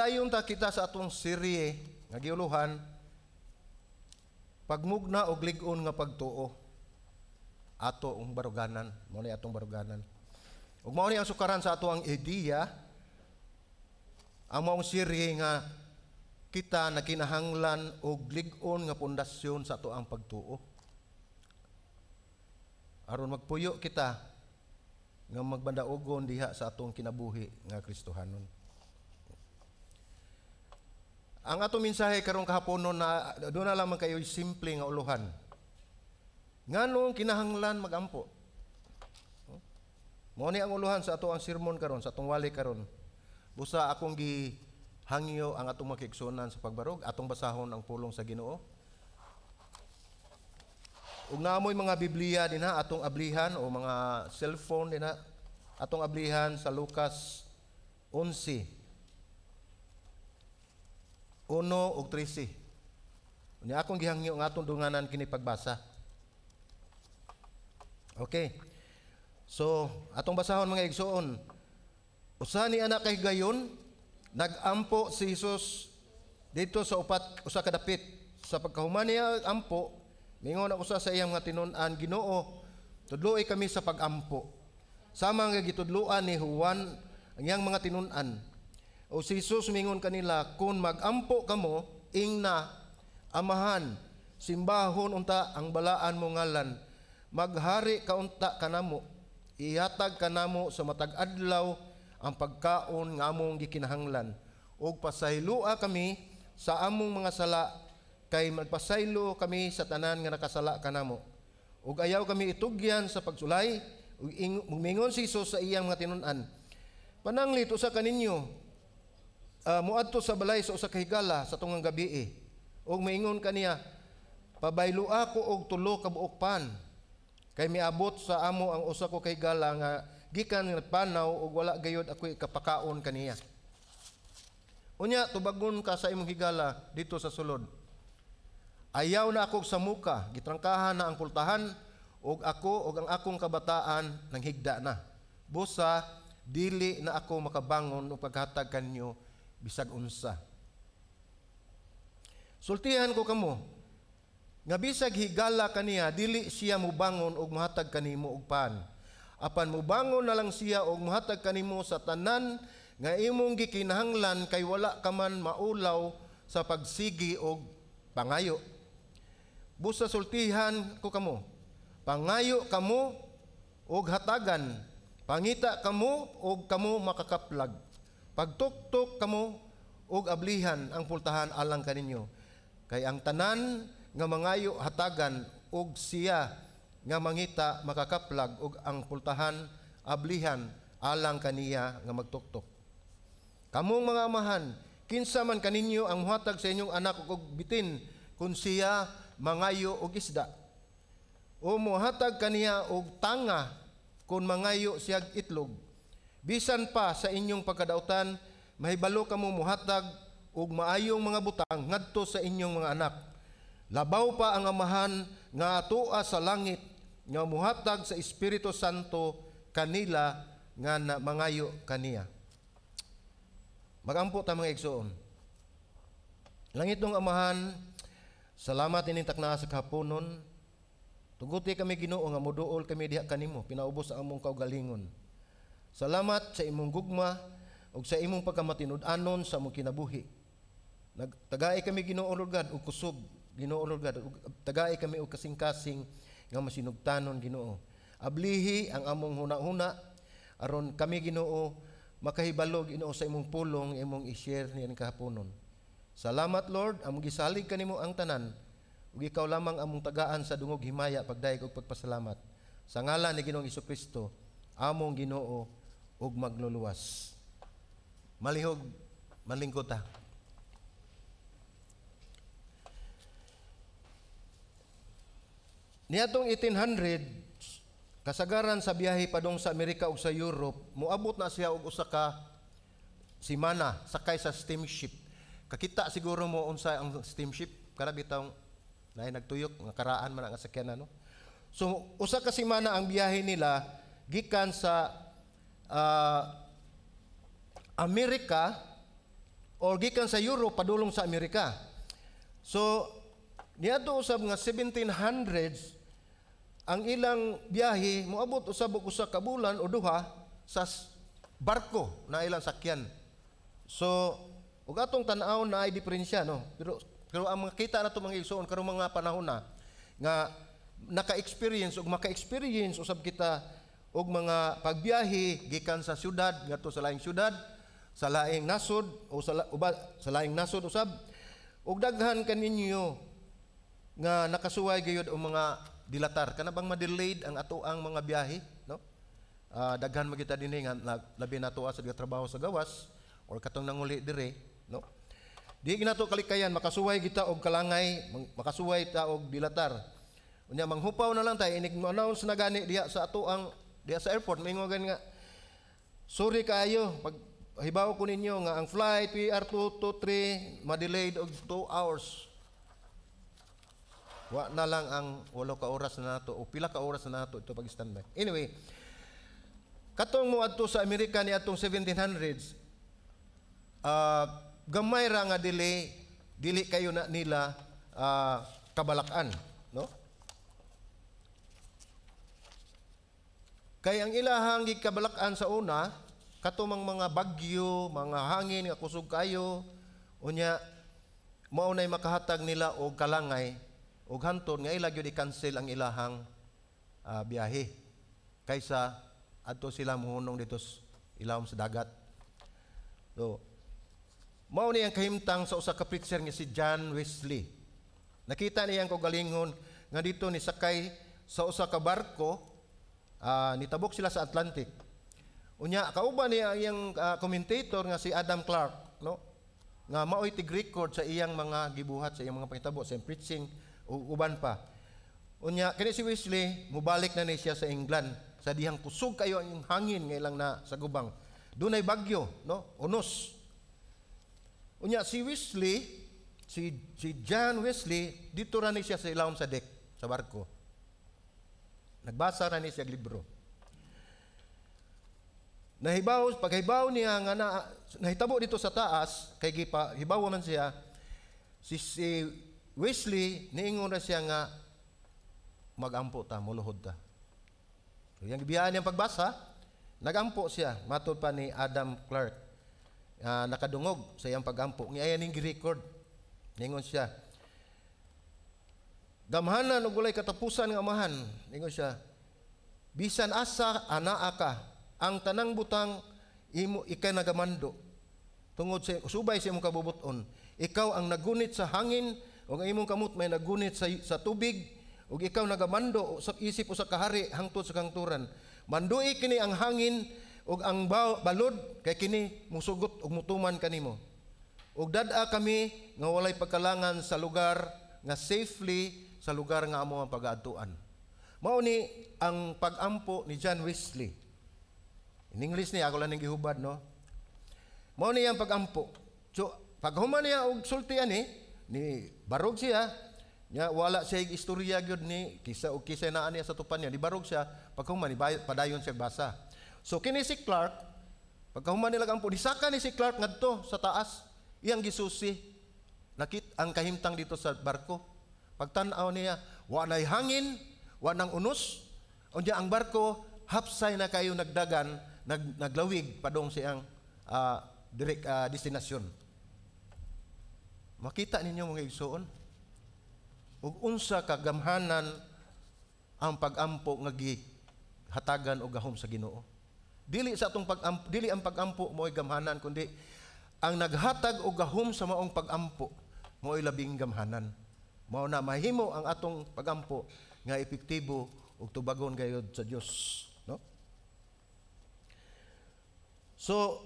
Magpadayon ta kita sa atong serye nga giuluhan "Pagmugna og lig-on nga pagtuo". Ato ang baruganan, mao ni atong baruganan. Ug mao ni ang sukaran sa ato ang ideya, ang maong serye nga kita nakinahanglan og lig-on nga pundasyon sa ato ang pagtuo. Aron magpuyo kita nga magbandaogon diha sa atong kinabuhi nga Kristohanon. Ang atong mensahe karong kahaponon na doon na lamang kayo simple nga uluhan. Nganong kinahanglan magampo? Mao ni ang uluhan sa ato ang sermon karon, sa atong wali karon. Busa akong gihangyo ang atong makigsunan sa pagbarog, atong basahon ang pulong sa Ginoo. Ug naamoy mga Biblia dinha, atong ablihan, o mga cellphone dinha, atong ablihan sa Lucas 11:1 ug 13. Unya akong gihangyo nga atong dunganan kini pagbasa. Okay. So, atong basahon, mga igsoon. Usa ni anak kay gayon, nagampo si Jesus dito sa upat usa ka dapit. Sa pagkahuman niya ampo, mingon ang usa sa iyang mga tinun-an, "Ginoo, tudloi kami sa pagampo, sama nga gitudloan ni Juan ang iyang mga tinun-an." O si Jesus mingon kanila, "Kung magampo kamo, ingna, Amahan, simbahon unta ang balaan mo ngalan. Maghari ka unta kanamo. Ihatag kanamo sa matag adlaw ang pagkaon nga among gikinahanglan. Ug pasayloa kami sa among mga sala kay magpasaylo kami sa tanan nga nakasala kanamo. Ug ayaw kami itugyan sa pagsulay." Ug mingon si Jesus sa iyang mga tinun-an, "Pananglit usa kaninyo moadto sa balay sa usa ka higala sa tungang gabi ug maingon kaniya, 'Pabayloa ko og tulo ka buok pan kay miabot sa amo ang usa ko kahigala nga gikan nga nagpanaw ug wala gayud ako'y kapakaon kaniya.' Unya tubagon ka sa imong higala dito sa sulod, 'Ayaw na ako sa muka, gitrangkahan na ang pultahan ug ako ug ang akong kabataan nanghigda na. Busa dili na ako makabangon og paghatag kanyo bisag unsa.' Sultihan ko kamo nga bisag higala kaniya, dili siya mubangon og mohatag kanimo og pan. Apan mubangon na lang siya og mohatag kanimo sa tanan nga imong gikinahanglan kay wala ka man maulaw sa pagsigi og pangayo. Busa sultihan ko kamo, pangayo kamo og hatagan, pangita kamo og kamo makakaplag. Pagtuktok kamo og ablihan ang pultahan alang kaninyo. Kay ang tanan nga mangayo hatagan, og siya nga mangita makakaplag, og ang pultahan ablihan alang kaniya nga magtuktok. Kamong mga amahan, kinsa man kaninyo ang muhatag sa inyong anak og bitin kung siya mangayo og isda? O muhatag kaniya og tanga kung mangayo siya itlog? Bisan pa sa inyong pagkadautan, mahibalo kamo muhatag og maayong mga butang ngadto sa inyong mga anak. Labaw pa ang Amahan nga atoa sa langit nga muhatag sa Espiritu Santo kanila nga na mangayo kaniya." Magampo ta, mga igsoon. Langitnong Amahan, salamat ining taknaa sa kahaponon. Tuguti kami, Ginoo, nga muduol kami diha kanimo pinaubos sa among kaugalingon. Salamat sa imong gugma ug sa imong pagkamatinud-anon sa among kinabuhi. Nagtagai kami, Ginoo Lord God, og kusog, Ginoo Lord God, ug tagai kami og kasing-kasing nga masinugtanon, Ginoo. Ablihi ang among huna-huna aron kami, Ginoo, makahibalo, Ginoo, sa imong pulong imong i-share niyan kahaponon. Salamat, Lord, among gisalig kanimo ang tanan ug ikaw lamang among tagaan sa dungog himaya, pagdayeg ug pagpasalamat. Sa ngalan ni Ginoong Kristo, among Ginoo ug magluluwas. Malihog malingkod ta. Niadtong 1800, kasagaran sa biyahe padung sa Amerika ug sa Europe, moabot na siya og usa ka semana sakay sa steamship. Kakita siguro mo unsa ang steamship, kada bitawng naay nagtuyok nga karaan man ang sakyanan, no. So usa ka semana ang biyahe nila gikan sa Amerika Or gikan sa Europe padulong sa Amerika. So niadto usab nga 1700s, ang ilang biyahe moabot usab og usa ka bulan o duha sa barko na ilang sakyan. So ug atong tan-awon, na ay diferensya, no? Pero ang makita nato, mga igsoon, karong mga panahon na nga naka-experience ug maka-experience usab kita og mga pagbiyahe gikan sa syudad ngadto sa laing syudad, sa laing nasod o sa laing nasod usab, ug daghan kaninyo nga nakasuway gayud og mga dilatar, kana bang ma-delayed ang ato ang mga biyahe, no? Daghan man kita dinhi nga labi nato sa trabaho sa gawas or katong nanguli dire, no? Di ginato kalikayan makasuway kita og kalangay, makasuway ta og dilatar. Unya manghupaw na lang tayo inig mo announce na gani diha sa ato ang diha sa airport, maingon gani nga, "Sorry kaayo, pag hibaw ko ninyo nga ang flight PR223 ma-delayed og 2 hours." Wa na lang ang 8 ka oras na nato o pila ka oras na nato ito pag standby. Anyway, katong mo adto sa Amerika ni atong 1700s, gamay ra nga delay, dili kayo na nila kabalakan, no? Kay ang ilahang gikabalakan sa una, kato mang mga bagyo, mga hangin nga kusog kayo, unya mao nay makahatag nila og kalangay og hantod nga ila gyud i-cancel ang ilahang biyahe kaysa adto sila mohunong dito ilawom sa dagat. So, mao ni ang kahimtang sa usa ka preacher nga si John Wesley. Nakita niya ang kaugalingon nga dito ni sakay sa usa ka barko, nitabok sila sa Atlantic. Unya kauban niya ang iyang commentator nga si Adam Clarke, no? Nga maoy tig-record sa iyang mga gibuhat, sa iyang mga pangitabo, sa iyang preaching ug uban pa. Unya kini si Wesley mubalik na ni siya sa England sa dihang kusog kayo ang hangin nga ilang na sa gubang. Dunay bagyo, no? Unos. Unya si Wesley, si John Wesley, dito ra ni siya sa ilawom sa deck sa barko. Nagbasa ra ni siya libro. Nahibaw, paghibaw niya nga na, nahitabo dito sa taas, kay gipa, hibaw man siya, si Wesley, niingon na siya nga, "Magampo ta, muluhod ta." So, yung gibiyaan niyang pagbasa, nagampo siya, matod pa ni Adam Clarke, nakadungog sa iyang pagampo. Nga ning gi-record. Ningon siya, "Gamhanan ug walay katapusan nga Amahan," ningon siya, "bisan asa anaa ka, ang tanang butang imo ikay nagamando. Tungod sa subay sa imong kabubuton, ikaw ang nagunit sa hangin ug ang imong kamot may nagunit sa tubig, ug ikaw nagamando sa isip usa ka hari hangtod sa kahangturan. Mandui kini ang hangin ug ang balod kay kini musugot ug mutuman kanimo. Ug dad-a kami nga walay pagkalangan sa lugar nga safely sa lugar nga amo ang pagaadtuan." Mao ni ang pag-ampo ni John Wesley. In English ni ako lang ning gihubad, no. Mao ni ang pag-ampo. So paghuman niya og sulti ani, ni barog siya, nya wala siya istorya gyud ni kisa og kisa naa niya sa tupan niya, ni barog siya, paghuman ni padayon siya basa. So kini si Clarke, pagkahuman nila ampo, nisaka ni si Clarke ngadto sa taas, iyang gisusi. Nakit ang kahimtang dito sa barko. Pagtan-aw niya, wa nay hangin, wa nang unos. Unya ang barko hapsay na kayo nagdagan, naglawig padong siyang direct destinasyon. Makita ninyo, mga igsoon, ug unsa kagamhanan ang pag-ampo nga gihatagan og gahom sa Ginoo. Dili sa atong pag-ampo, dili ang pag-ampo mo'y gamhanan, kundi ang naghatag og gahom sa maong pag-ampo mo'y labing gamhanan. Mao na mahimo ang atong pag-ampo nga epektibo ug tubagon gayod sa Dios, no? So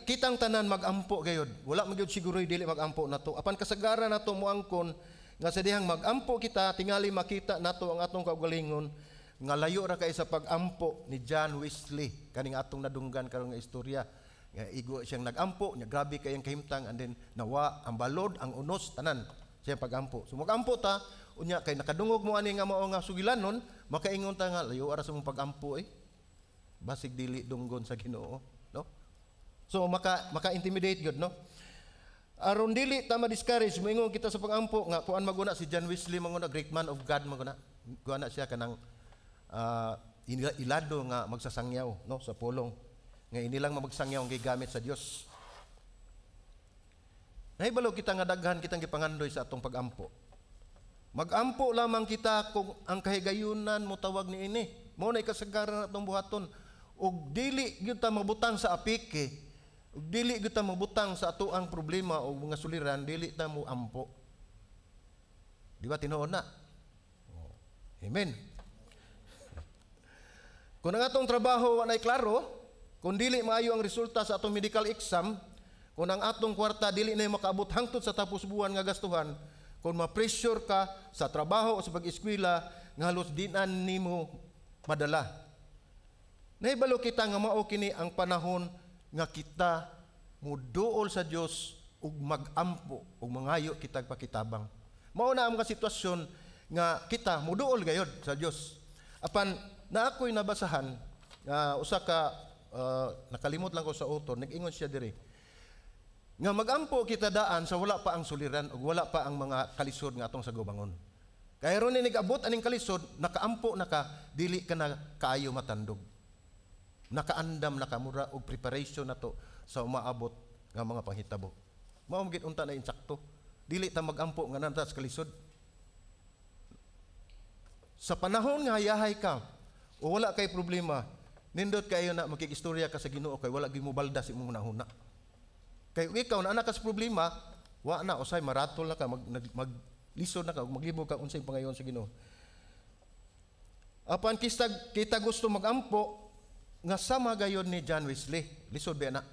kitang tanan mag-ampo gayod. Wala man gyud siguro dili mag-ampo nato. Apan kasagaran nato moangkon nga sa dihang mag-ampo kita, tingali makita nato ang atong kaugalingon nga layo ra kay sa pag-ampo ni John Wesley kaning atong nadunggan karon nga istorya nga igo siyang nag-ampo nya, grabe kayang kahimtang, and then nawa ang balod, ang unos, tanan siya pag-ampo. So mag-ampo ta unya kay nakadungog mo ani nga mao nga sugilanon, makaingon ta nga layo ra sa mong pag-ampo eh. Basig dili dunggon sa Ginoo, no? So maka-intimidate gyud, no? Aron dili ta ma-discourage, moingon kita sa pagampo nga kuan maguna si John Wesley, manguna great man of God maguna. Kuan na siya kanang ilado nga magsasangyaw, no, sa pulong. Nga inilang magsangyaw ang gigamit sa Dios. Nahibalo kita nga daghan kitang gipangandoy sa atong pagampo. Magampo lamang kita kung ang kahigayunan mo tawag ni ini. Mao na kasagaran atong buhaton. Ug dili gyud ta mabutang sa apike, ug dili gyud ta mabutang sa atoang problema o mga suliran, dili ta mo ampo. Di ba tinuod na? Oh. Amen. Kung ang atong trabaho walay klaro, kung dili maayo ang resulta sa atong medical exam, kung ang atong kwarta dili na makaabot hangtod sa tapos buwan nga gastuhan, kung ma-pressure ka sa trabaho o sa pag-eskwela, nga halos di na nimo madala. Nahibalo kita nga mao kini ang panahon nga kita muduol sa Dios ug magampo ug mangayo kitag pakitabang. Mao na ang mga sitwasyon nga kita muduol gayod sa Dios. Apan na ako'y nabasahan nga usa ka nakalimot lang ko sa author, nag-ingon siya diri nga magampo kita daan sa wala pa ang suliran ug wala pa ang mga kalisod nga atong sagubangon. Kay ron ni nag-abot aning kalisod, nakaampo na ka, dili ka na kaayo matandog. Nakaandam na ka, mura og preparation na to sa umaabot nga mga panghitabo. Mao gid unta na insakto. Dili ta magampo nga nanta sa kalisod. Sa panahon nga hayahay ka o wala kay problema, nindot kayo na makikistorya ka sa Ginoo kay wala gyud mo balda sa imong hunahuna. Kay ikaw na anak ka sa problema, wa na usay maratol na ka, maglisod na ka ug maglibog ka unsay pangayon sa Ginoo. Apan kita gusto magampo nga sama gayon ni John Wesley, lisod ba na?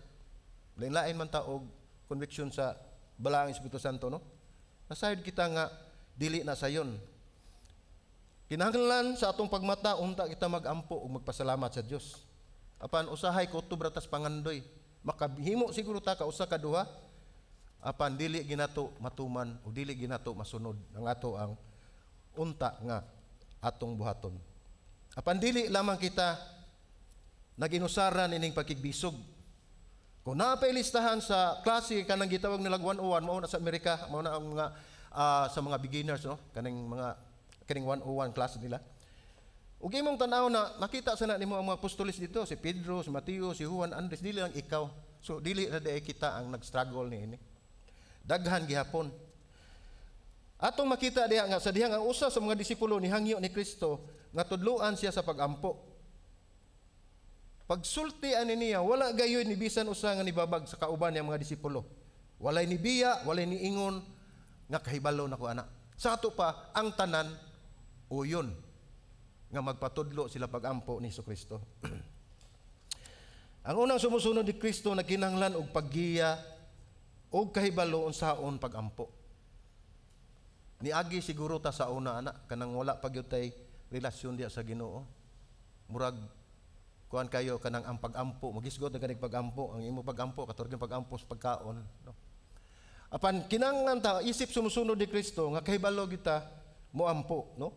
Lain-lain man ta og conviction sa Balaang Espiritu Santo, no? Nasayod kita nga dili na sayon. Kinahanglan sa atong pagmata unta kita magampo ug magpasalamat sa Dios. Apan usahay kutob ra tas pangandoy. Makahimo siguro ta ka usa ka duha, apan dili ginato matuman o dili ginato masunod ang ato ang unta nga atong buhaton. Apan dili lamang kita naginusaran ining pagkigbisog. Kung naa pay listahan sa klase kanang gitawag nilang 101, mao na sa Amerika, mao na ang mga sa mga beginners, no, kaning mga kaning 101 class nila. Ug imong tan-aw na makita sa na nimo ang mga apostoles dito, si Pedro, si Mateo, si Juan, Andres, dili lang ikaw. So dili ra diay kita ang nag-struggle niini. Daghan gihapon. Atong makita diha nga sa dihang ang usa sa mga disipulo ni hangyo ni Kristo nga tudloan siya sa pagampo. Pagsulti ani niya, wala gayoy ni bisan usa nga nibabag sa kauban niya mga disipulo. Walay ni biya, walay ni ingon nga kahibalo nako ana. Sa ato pa ang tanan uyon nga magpatudlo sila pagampo ni Kristo. Ang unang sumusunod ni Kristo nagkinahanglan og paggiya og kahibalo unsaon pagampo. Niagi siguro ta sa una ana kanang wala pa gyud tay relasyon diya sa Ginoo. Murag kuan kayo kanang ang pagampo, magisgot na kanig pagampo, ang imo pagampo katorgeng pagampo sa pagkaon, no? Apan kinahanglan ta isip sumusunod ni Kristo nga kahibalo kita moampo, no?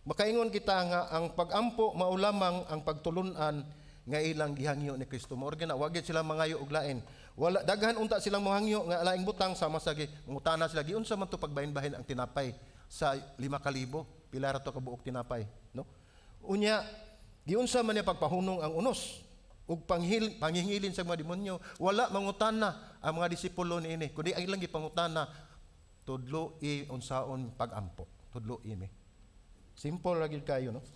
Makaingon kita nga ang pagampo mao lamang ang pagtulun-an nga ilang gihangyo ni Kristo. Mao na wa gyud sila mangayo og lain. Wala daghan unta silang mohangyo nga laing butang sama sa mangutana sila giunsa man to pagbahin-bahin ang tinapay sa 5,000, pila ra to ka buok tinapay, no? Unya giunsa man niya pagpahunong ang unos ug panghingilin sa mga demonyo. Wala mangutana ang mga disipulo niini, kundi ang ilang gipangutana, tudlo-i unsaon pagampo, tudlo-i mi. Simple ra gyud kayo, no?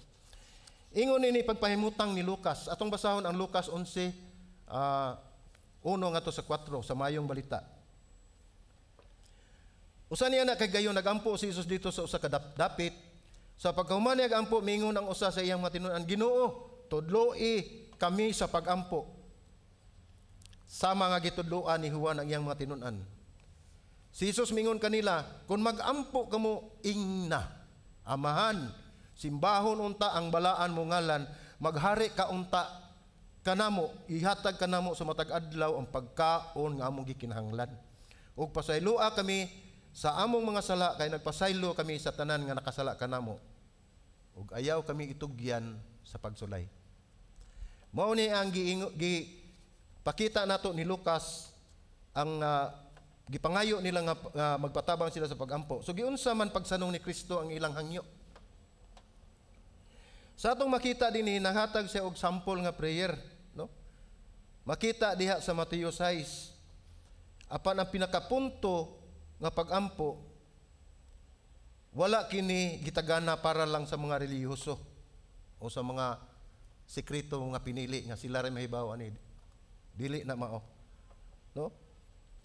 Ingon nini pagpahimutang ni Lucas. Atong basahon ang Lucas 11, 1 ngadto sa 4 sa mayong balita. Usa niya na kay gayon nagampo si Jesus dito sa usa ka dapit. Sa pagkahuman niya gampo, mingon ang usa sa iyang mga tinun-an, "Ginoo, tudloi kami sa pagampo." Sama nga gitudloan ni Juan ang iyang mga tinun-an. Si Jesus mingon kanila, "Kung magampo kamo, ingna, Amahan, simbahon unta ang balaan mo ngalan, maghari ka unta kanamo, ihatag kanamo sa matag adlaw ang pagkaon nga among gikinahanglan. Ug pasayloa kami sa among mga sala kay nagpasaylo kami sa tanan nga nakasala kanamo. Ug ayaw kami itugyan sa pagsulay." Mao ni ang gi Gipakita nato ni Lucas ang gipangayo nila nga magpatabang sila sa pagampo. So giunsa man pagsanong ni Kristo ang ilang hangyo? Sa atong makita dinhi, nanghatag siya og sample nga prayer, no? Makita diha sa Mateo 6. Apan ang pinakapunto nga pagampo, wala kini gitagana para lang sa mga relihiyoso o sa mga sekreto nga pinili nga sila ray mahibaw ani. Dili na mao. No?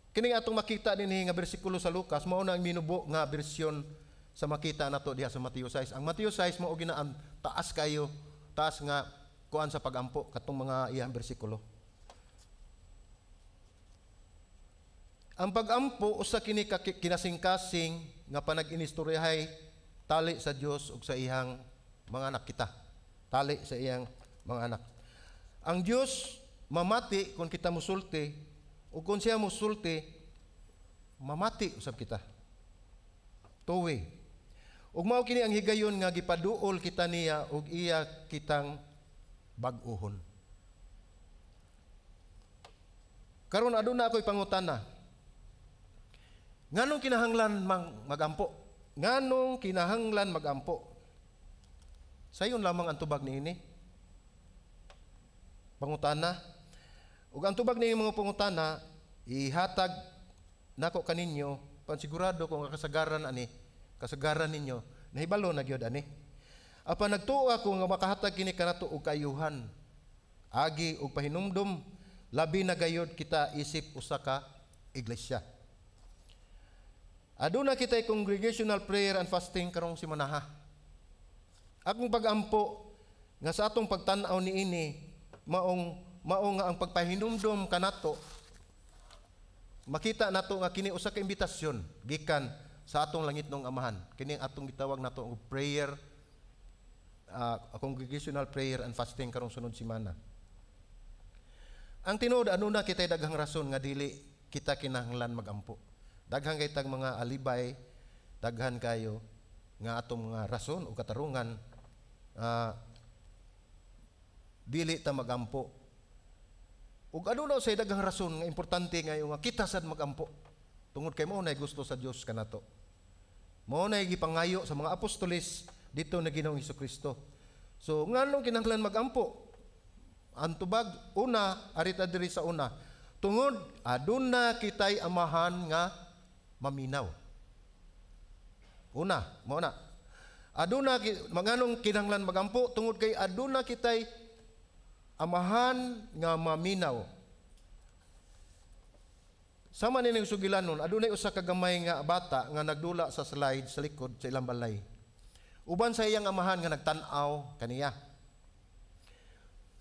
Kini atong makita dinhi nga bersikulo sa Lucas, mao na ang minubo nga bersyon sa makita nato diha sa Mateo 6. Ang Mateo 6 mao gina ang taas kayo, taas nga kuan sa pagampo katong mga iyang bersikulo. Ang pagampo usa kini kinasingkasing nga panag-inistoryahay tali sa Dios ug sa iyang mga anak kita. Tali sa iyang mga anak. Ang Dios mamati kung kita musulti, ug kung siya musulti, mamati usab kita. Tuwi. Ug mao kini ang higayon nga gipaduol kita niya ug iya kitang bag-uhon. Karon aduna ako'y pangutana. Nganong kinahanglan magampo? Nganong kinahanglan magampo? Sayon lamang ang tubag niini. Pangutana. Ug ang tubag niini mga pangutana, ihatag nako kaninyo, pansigurado kung kasagaran ani, kasagaran ninyo, nahibalo na gyud ani. Apan nagtuo ako nga makahatag kini kanato og kaayuhan, agi og pahinumdom, labi na gayud kita isip usa ka iglesia. Aduna kita'y congregational prayer and fasting karong simanaha. Akong pagampo nga sa atong pagtan-aw niini, mao nga ang pagpahinumdom kanato, makita nato nga kini usa ka imbitasyon gikan sa atong langitnong Amahan. Kini ang atong gitawag nato og prayer, congregational prayer and fasting karong sunod semana. Ang tinuod, aduna kita'y daghang rason nga dili kita kinahanglan magampo. Daghan kay tag mga alibay, daghan kayo nga atong mga rason o katarungan, dili ta magampo. Ug aduna say daghang rason nga importante ngayo nga kita sad magampo. Tungod kay mao nay gusto sa Dios kanato. Mao nay gipangayo sa mga apostoles dito na Ginoong Hesukristo. So nganong kinahanglan magampo? Ang tubag una, arita diri sa una. Tungod aduna kitay amahan nga maminaw. Una, mao na. Aduna manganong kinahanglan magampo tungod kay aduna kitay amahan nga maminaw. Sama nining sugilanon, adunay usa ka gamay nga bata nga nagdula sa slide sa likod sa ilang balay. Uban sa iyang amahan nga nagtan-aw kaniya.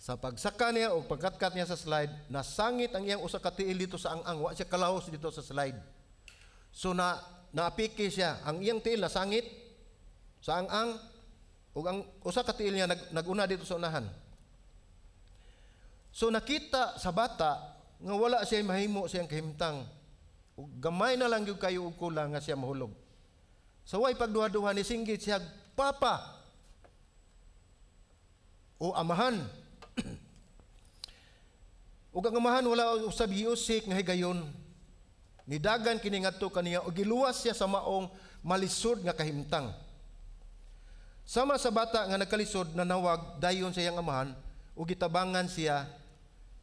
Sa pagsaka niya o pagkatkat niya sa slide, nasangit ang iyang usa ka tiil dito sa ang-ang, wa siya kalahos dito sa slide. So naapiki siya, ang iyang tiil nasangit sa ang-ang ug ang usa ka tiil niya naguna dito sa unahan. So nakita sa bata nga wala siya mahimo siyang kahimtang. Ug gamay na lang gyud kayo og kulang nga siya mahulog. Sa way pagduha-duha ni singgit siya, "Papa!" O amahan. Ug ang amahan wala usab giusik nga higayon. Nidagan kini ngadto kaniya ug giluwas siya sa maong malisod nga kahimtang. Sama sa bata nga nagkalisod, nanawag dayon sa iyang amahan ug gitabangan siya.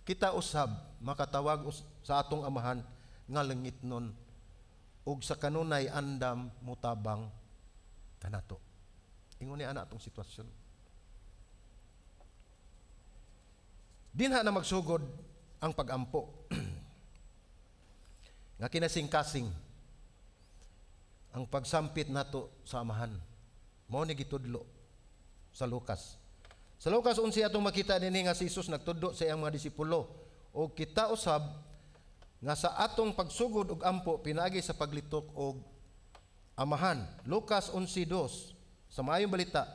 Kita usab makatawag sa atong amahan nga langitnon ug sa kanunay andam mutabang kanato. Ingon ni ana atong sitwasyon. Dinha na magsugod ang pagampo nga kinasingkasing ang pagsampit nato sa amahan. Mao ni gitudlo sa Lucas. Sa Lucas 11 atong makita dinhi nga si Jesus nagtudlo sa iyang mga disipulo og kita usab nga sa atong pagsugod og ampo pinaagi sa paglitok og amahan. Lucas 11:2 sa maayong balita.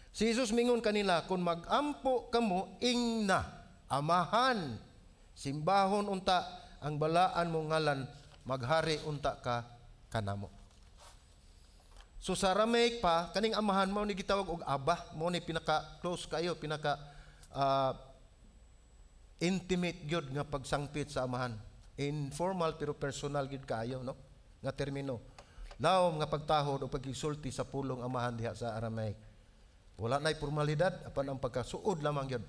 Si Jesus mingon kanila, "Kung magampo kamo ingna amahan, simbahon unta ang balaan mong ngalan, maghari unta ka kanamo." So sa Aramaic pa, kaning amahan mao ni gitawag og Abba, mao ni pinaka close kayo, pinaka Intimate gyud nga pagsangpit sa Amahan. Informal pero personal gyud kaayo, no? Nga termino. Lawom nga pagtahod o paggisulti sa pulong Amahan diha sa Aramaic. Wala na'y formalidad apan ang pagkasuod lamang gyud.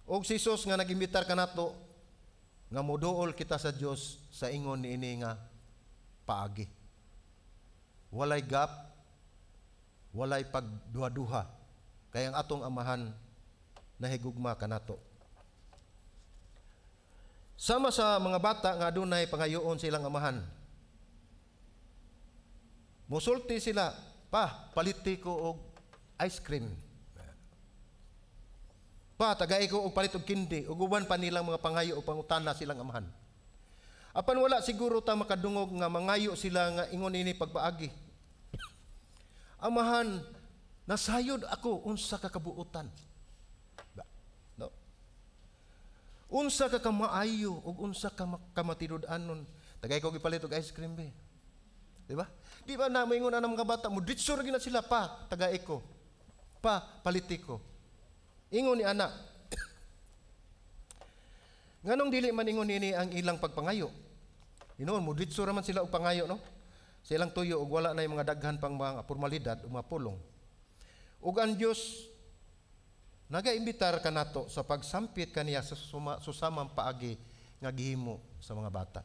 Og si Jesus nga nag-imbitar kanato nga moduol kita sa Dios sa ingon niini nga paagi. Walay gap, walay pagduha-duha. Kay ang atong Amahan nahigugma kanato. Sama sa mga bata nga adunay pangayoon sa ilang amahan. Musulti sila, "Pa, paliti ko og ice cream. Pa, tagay ko og palit og candy," ug uban pa nilang mga pangayo o pangutana silang amahan. Apan wala siguro ta makadungog nga mangayo sila nga ingon ini pagpaagi. "Amahan, nasayod ako unsa ka kabuotan. Ba? No? Unsa ka kamaayo ug unsa ka kamatinud-anon. Tagay ko gipalit og ice cream be." Di ba? Di ba na moingon ang mga bata mo, ditso ra na sila, "Pa, tagay ko. Pa, paliti ko." Ingon ni ana. Nganong dili man ingon nini ang ilang pagpangayo? Inoon mo ditso ra man sila og pangayo, no? Sa ilang tuyo og wala na yung mga daghan pang mga formalidad o mga pulong. Ug ang Dios nagaimbitar kanato sa pagsampit kaniya sa susamang paagi nga gihimo sa mga bata.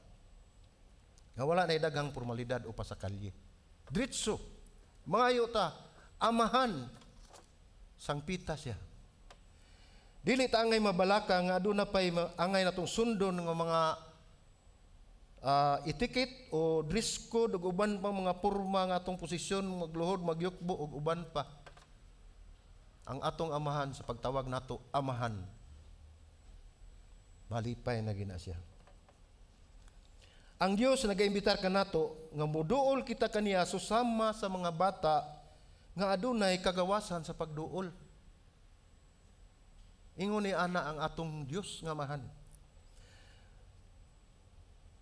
Nga wala na daghang formalidad o pasakalye. Diretso. Mangayo ta, "Amahan," sangpita siya. Dili ta angay mabalaka nga aduna pay angay natong sundon nga mga etiquette o dress code ug uban pa mga porma nga atong posisyon, magluhod, magyukbo ug uban pa. Ang atong Amahan, sa pagtawag nato, "Amahan," malipay na gina siya. Ang Dios nagaimbitar kanato nga moduol kita kaniya susama sa mga bata nga adunay kagawasan sa pagduol. Ingon ni ana ang atong Dios nga Amahan.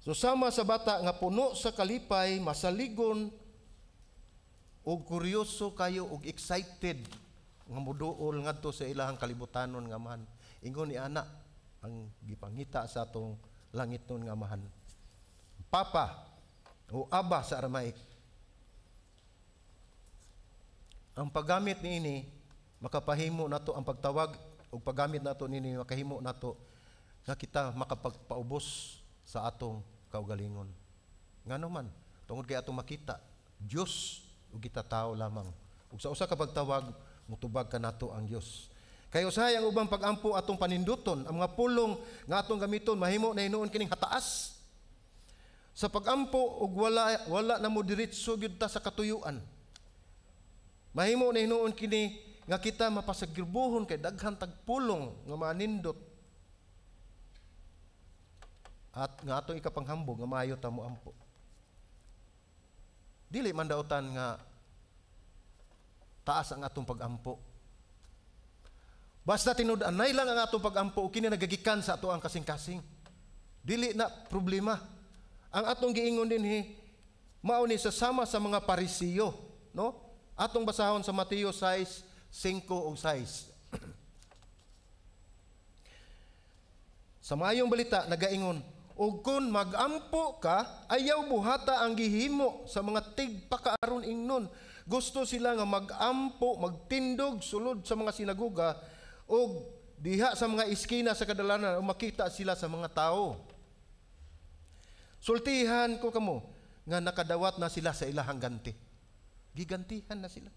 Susama sa bata nga puno sa kalipay, masaligon ug kuryoso kayo ug excited nga moduol ngadto sa ilahang kalibutanon nga Amahan. Ingon ni ana ang gipangita sa atong langitnon nga Amahan. Papa o Aba sa Aramaic. Ang paggamit niini makapahimo nato, ang pagtawag ug paggamit nato niini makahimo nato nga kita makapagpaubos sa atong kaugalingon. Ngano man, tungod kay atong makita Dios ug kita tao lamang. Ug sa usa ka pagtawag, mutubag kanato ang Dios. Kay usahay ang ubang pagampo atong paninduton, ang mga pulong nga atong gamiton mahimo na hinuon kining hataas. Sa pagampo ug wala wala na mo diretso gyud ta sa katuyuan. Mahimo na hinuon kini nga kita mapasagirbuhon kay daghan tag pulong nga manindot at nga atong ikapanghambog nga maayo ta mo ampo. Dili man dautan nga taas ang atong pagampo. Basta tinud-anay lang ang atong pagampo ug kini nagagikan sa ato ang kasing-kasing. Dili na problema. Ang atong giingon dinhi mao ni sa sama sa mga Parisiyo, no? Atong basahon sa Mateo 6, 5 ug 6. Sa maayong balita nagaingon, "Ug kun magampo ka, ayaw buhata ang gihimo sa mga tigpakaaron ingnon. Gusto sila nga magampo, magtindog sulod sa mga sinagoga ug diha sa mga iskina sa kadalanan ug makita sila sa mga tao. Sultihan ko kamo nga nakadawat na sila sa ilahang ganti." Gigantihan na sila.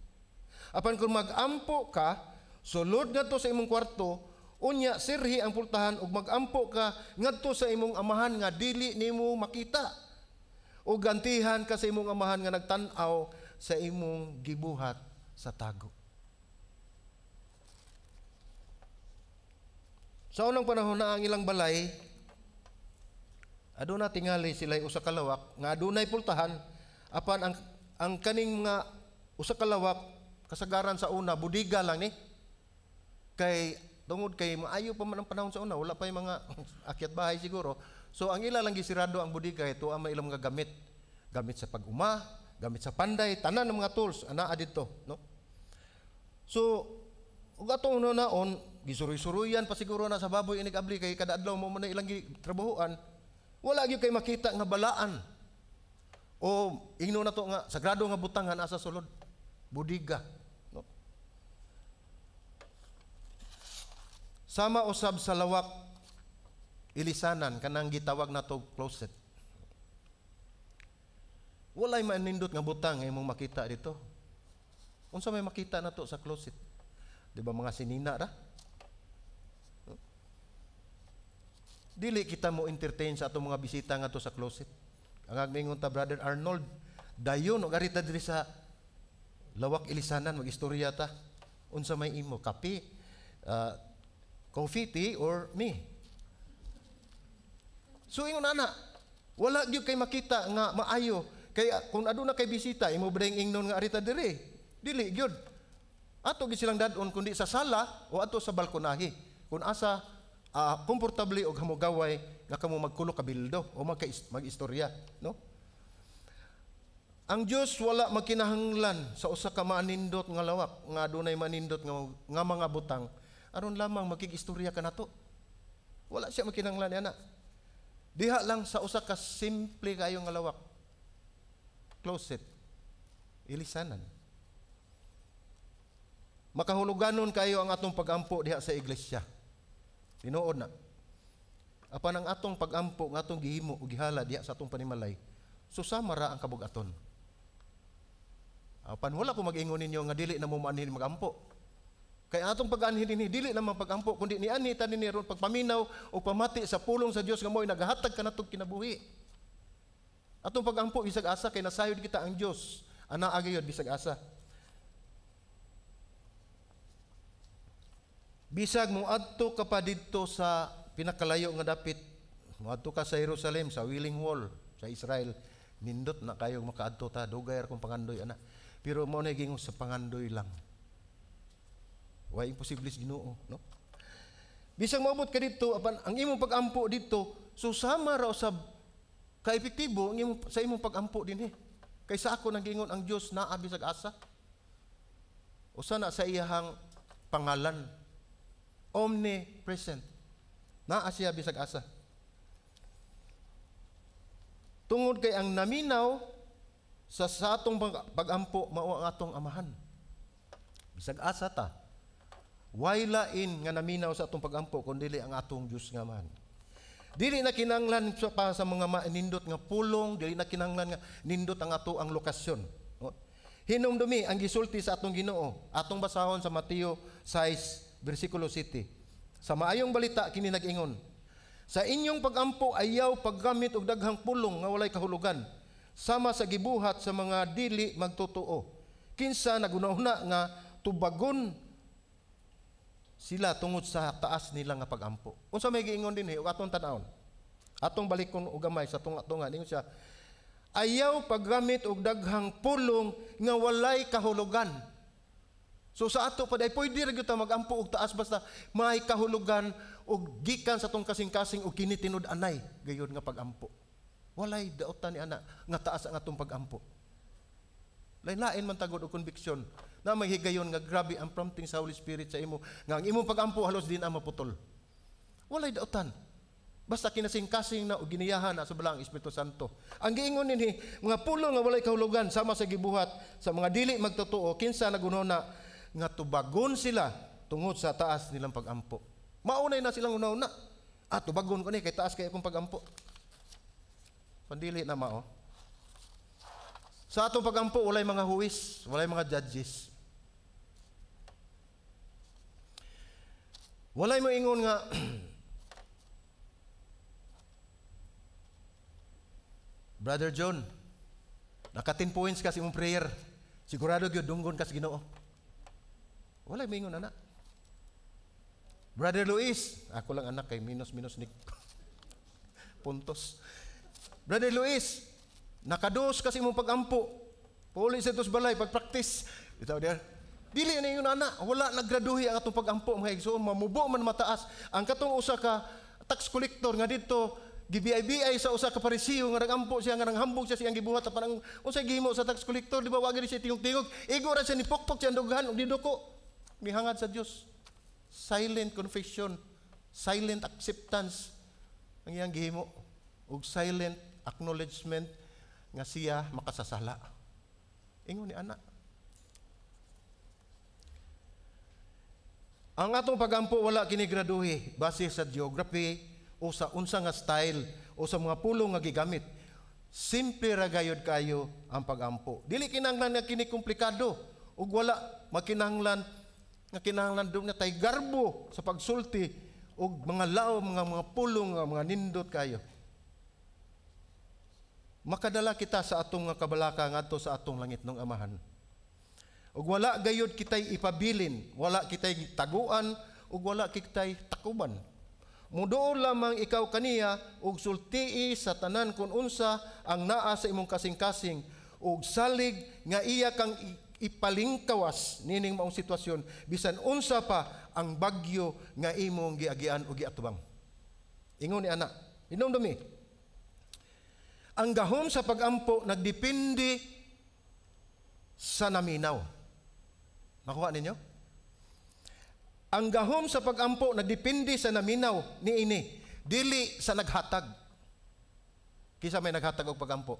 "Apan kung magampo ka, sulod ngadto sa imong kwarto, unya sirhi ang pultahan ug magampo ka ngadto sa imong Amahan nga dili nimo makita. O gantihan ka sa imong Amahan nga nagtan-aw sa imong gibuhat sa tago." Sa unang panahon na ang ilang balay, aduna tingali sila usa ka lawak nga adunay pultahan, apan ang kaning mga usa ka lawak kasagaran sa una budiga lang ni. Kay tungod kay maayo pa man ang panahon sa una, wala pa yung mga akyat bahay siguro. So ang ila lang gisirado ang budiga, ito ang ilang mga gamit. Gamit sa pag-uma, gamit sa panday, tanan ng mga tools anaa didto, no? So Ug atong naon, gisuroy-suroyan pa siguro na sa baboy inig abli kay kada adlaw mo man na ilang trabahoan. Wala gyud kay makita nga balaan. O ingno na to nga sagrado nga butang nga nasa sulod. Budiga, no? Sama usab sa lawak ilisanan kanang gitawag nato closet. Walay manindot nga butang nga imong makita dito. Unsa may makita nato sa closet? Di ba mga sinina ra? Dili kita mo entertain sa atong mga bisita ngadto sa closet. Ang agmingon ta Brother Arnold, dayon og arita diri sa lawak ilisanan magistorya ta. Unsa may imo kape, coffee, tea or me? So ingon ana, wala gyud kay makita nga maayo kay kung aduna kay bisita imo ba ingnon nga arita diri? Dili gyud. Ato gyud silang dad-on kundi sa sala o ato sa balkonahe. Kung asa komportable og hamugaway nga kamo magkulo kabildo o mag-istorya, no? Ang Dios wala magkinahanglan sa usa ka manindot nga lawak nga adunay manindot nga mga butang aron lamang makig-istorya ka nato. Wala siya magkinahanglan ana. Diha lang sa usa ka simple kayo nga lawak. Closet. Ilisanan. Makahuluganon kayo ang atong pagampo diha sa iglesia. Tinuod na. Apan ang atong pagampo nga atong gihimo o gihala diha sa atong panimalay, susama ra ang kabugaton. Apan wala ko mag-ingon ninyo nga dili na mo maanhin magampo. Kay atong pag-anhin dinhi dili lamang pagampo kundi nianhi ta nini ron pagpaminaw o pamati sa pulong sa Dios nga mo'y nagahatag kanatong kinabuhi. Atong pagampo bisag asa kay nasayod kita ang Dios. Anaa gayud bisag asa. Bisag mo adto ka pa didto sa pinakalayo nga dapit, moadto ka sa Jerusalem sa Wailing Wall sa Israel, nindot na kayo makaadto ta, dugay ra kung pangandoy ana. Pero mao na gingon sa pangandoy lang. Way imposible sa Ginoo, no? Bisag moabot ka didto apan ang imong pagampo didto susama ra usab ka-epektibo ang imong sa imong pagampo dinhi. Kay sa ako nang gingon ang Dios naa bisag asa. Usa na sa iyahang pangalan, omnipresent. Naa siya bisag asa. Tungod kay ang naminaw sa atong pagampo mao ang atong amahan. Bisag asa ta. Way lain nga naminaw sa atong pagampo kun dili ang atong Dios nga amahan. Dili na kinahanglan pa sa mga manindot nga pulong, dili na kinahanglan nga nindot ang ato ang lokasyon. No? Hinumdumi ang gisulti sa atong Ginoo, atong basahon sa Mateo 6 versikulo 7. Sa maayong balita kini nag-ingon, sa inyong pagampo ayaw paggamit og daghang pulong nga walay kahulugan, sama sa gibuhat sa mga dili magtotoo. Kinsa naguna-una nga tubagon sila tungod sa taas nila nga pagampo. Unsa may giingon dinhi ug atong tan-awon? Atong balikon og gamay sa tunga-tunga ningon siya, ayaw paggamit og daghang pulong nga walay kahulugan. So sa ato pa day pwede ra gyud ta magampo og taas basta may kahulugan og gikan sa atong kasing-kasing og kini tinud-anay gayud nga pagampo. Walay daotan ni ana nga taas ang atong pagampo. Lain-lain man tagod og conviction na may higayon nga grabe ang prompting sa Holy Spirit sa imo nga ang imong pagampo halos din ang maputol. Walay daotan. Basta kinasing-kasing na og giniyahan na sa balang Espiritu Santo. Ang giingon dinhi mga pulong nga walay kahulugan sama sa gibuhat sa mga dili magtotoo kinsa nagunona nga tubagon sila tungod sa taas nilang pagampo. Maunay na silang una-una. Ah, tubagon ko ni kay taas kay akong pagampo. Pandili na mao. Sa atong pagampo walay mga huwis, walay mga judges. Walay mo ingon nga Brother John, naka 10 points ka sa imong prayer. Sigurado gyud dunggon ka sa Ginoo. Walay mo ingon ana. Brother Luis, ako lang anak kay minus ni puntos. Brother Luis, nakados kasi imong pagampo. Puli sa tos balay pagpractice. Bitaw der. Dili na ingon ana, wala naggraduhi ang atong pagampo mga igsoon, mamubo man mataas. Ang katong usa ka tax collector nga didto gi-BI sa usa ka Parisiyo nga nagampo siya nga nanghambog siya siyang gibuhat apan ang unsay gihimo sa tax collector, di ba wa gid siya tingog-tingog. Igo ra siya ni pokpok siya dughan og diduko. Mihangad sa Dios. Silent confession, silent acceptance ang iyang gihimo ug silent acknowledgement nga siya makasasala. Ingon ni ana. Ang atong pagampo wala kini graduhi base sa geography o sa unsa nga style o sa mga pulong nga gigamit. Simple ra gayud kayo ang pagampo. Dili kinahanglan nga kini komplikado ug wala makinahanglan nga kinahanglan dum na tay garbo sa pagsulti ug mga lao, mga pulong nga mga nindot kayo. Makadala kita sa atong nga kabalaka ngadto sa atong langit ng Amahan. Ug wala gayud kitay ipabilin, wala kitay taguan ug wala kitay takuban. Muduol lamang ikaw kaniya ug sultii sa tanan kun unsa ang naa sa imong kasing-kasing ug salig nga iya kang ipalingkawas nining maong sitwasyon bisan unsa pa ang bagyo nga imong giagian o giatubang. Ingon ni ana, hinumdumi. Ang gahom sa pagampo nagdepende sa naminaw. Nakuha ninyo? Ang gahom sa pagampo nagdepende sa naminaw niini, dili sa naghatag. Kinsa may naghatag og pagampo?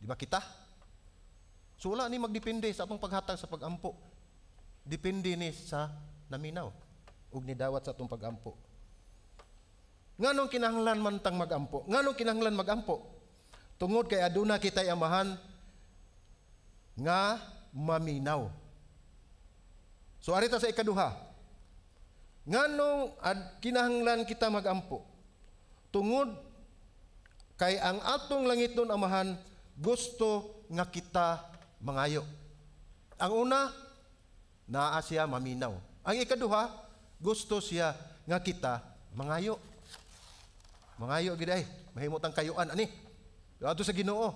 Di ba kita? So wala ni magdepende sa atong paghatag sa pagampo. Depende ni sa naminaw ug nidawat sa atong pagampo. Nganong kinahanglan man tang magampo? Nganong kinahanglan magampo? Tungod kay aduna kitay amahan nga maminaw. So arita sa ikaduha. Nganong kinahanglan kita magampo? Tungod kay ang atong langitnon Amahan gusto nga kita mangayo. Ang una, naa siya maminaw. Ang ikaduha, gusto siya nga kita mangayo. Mangayo gid ay, mahimot ang kayuan ani. Adto sa Ginoo.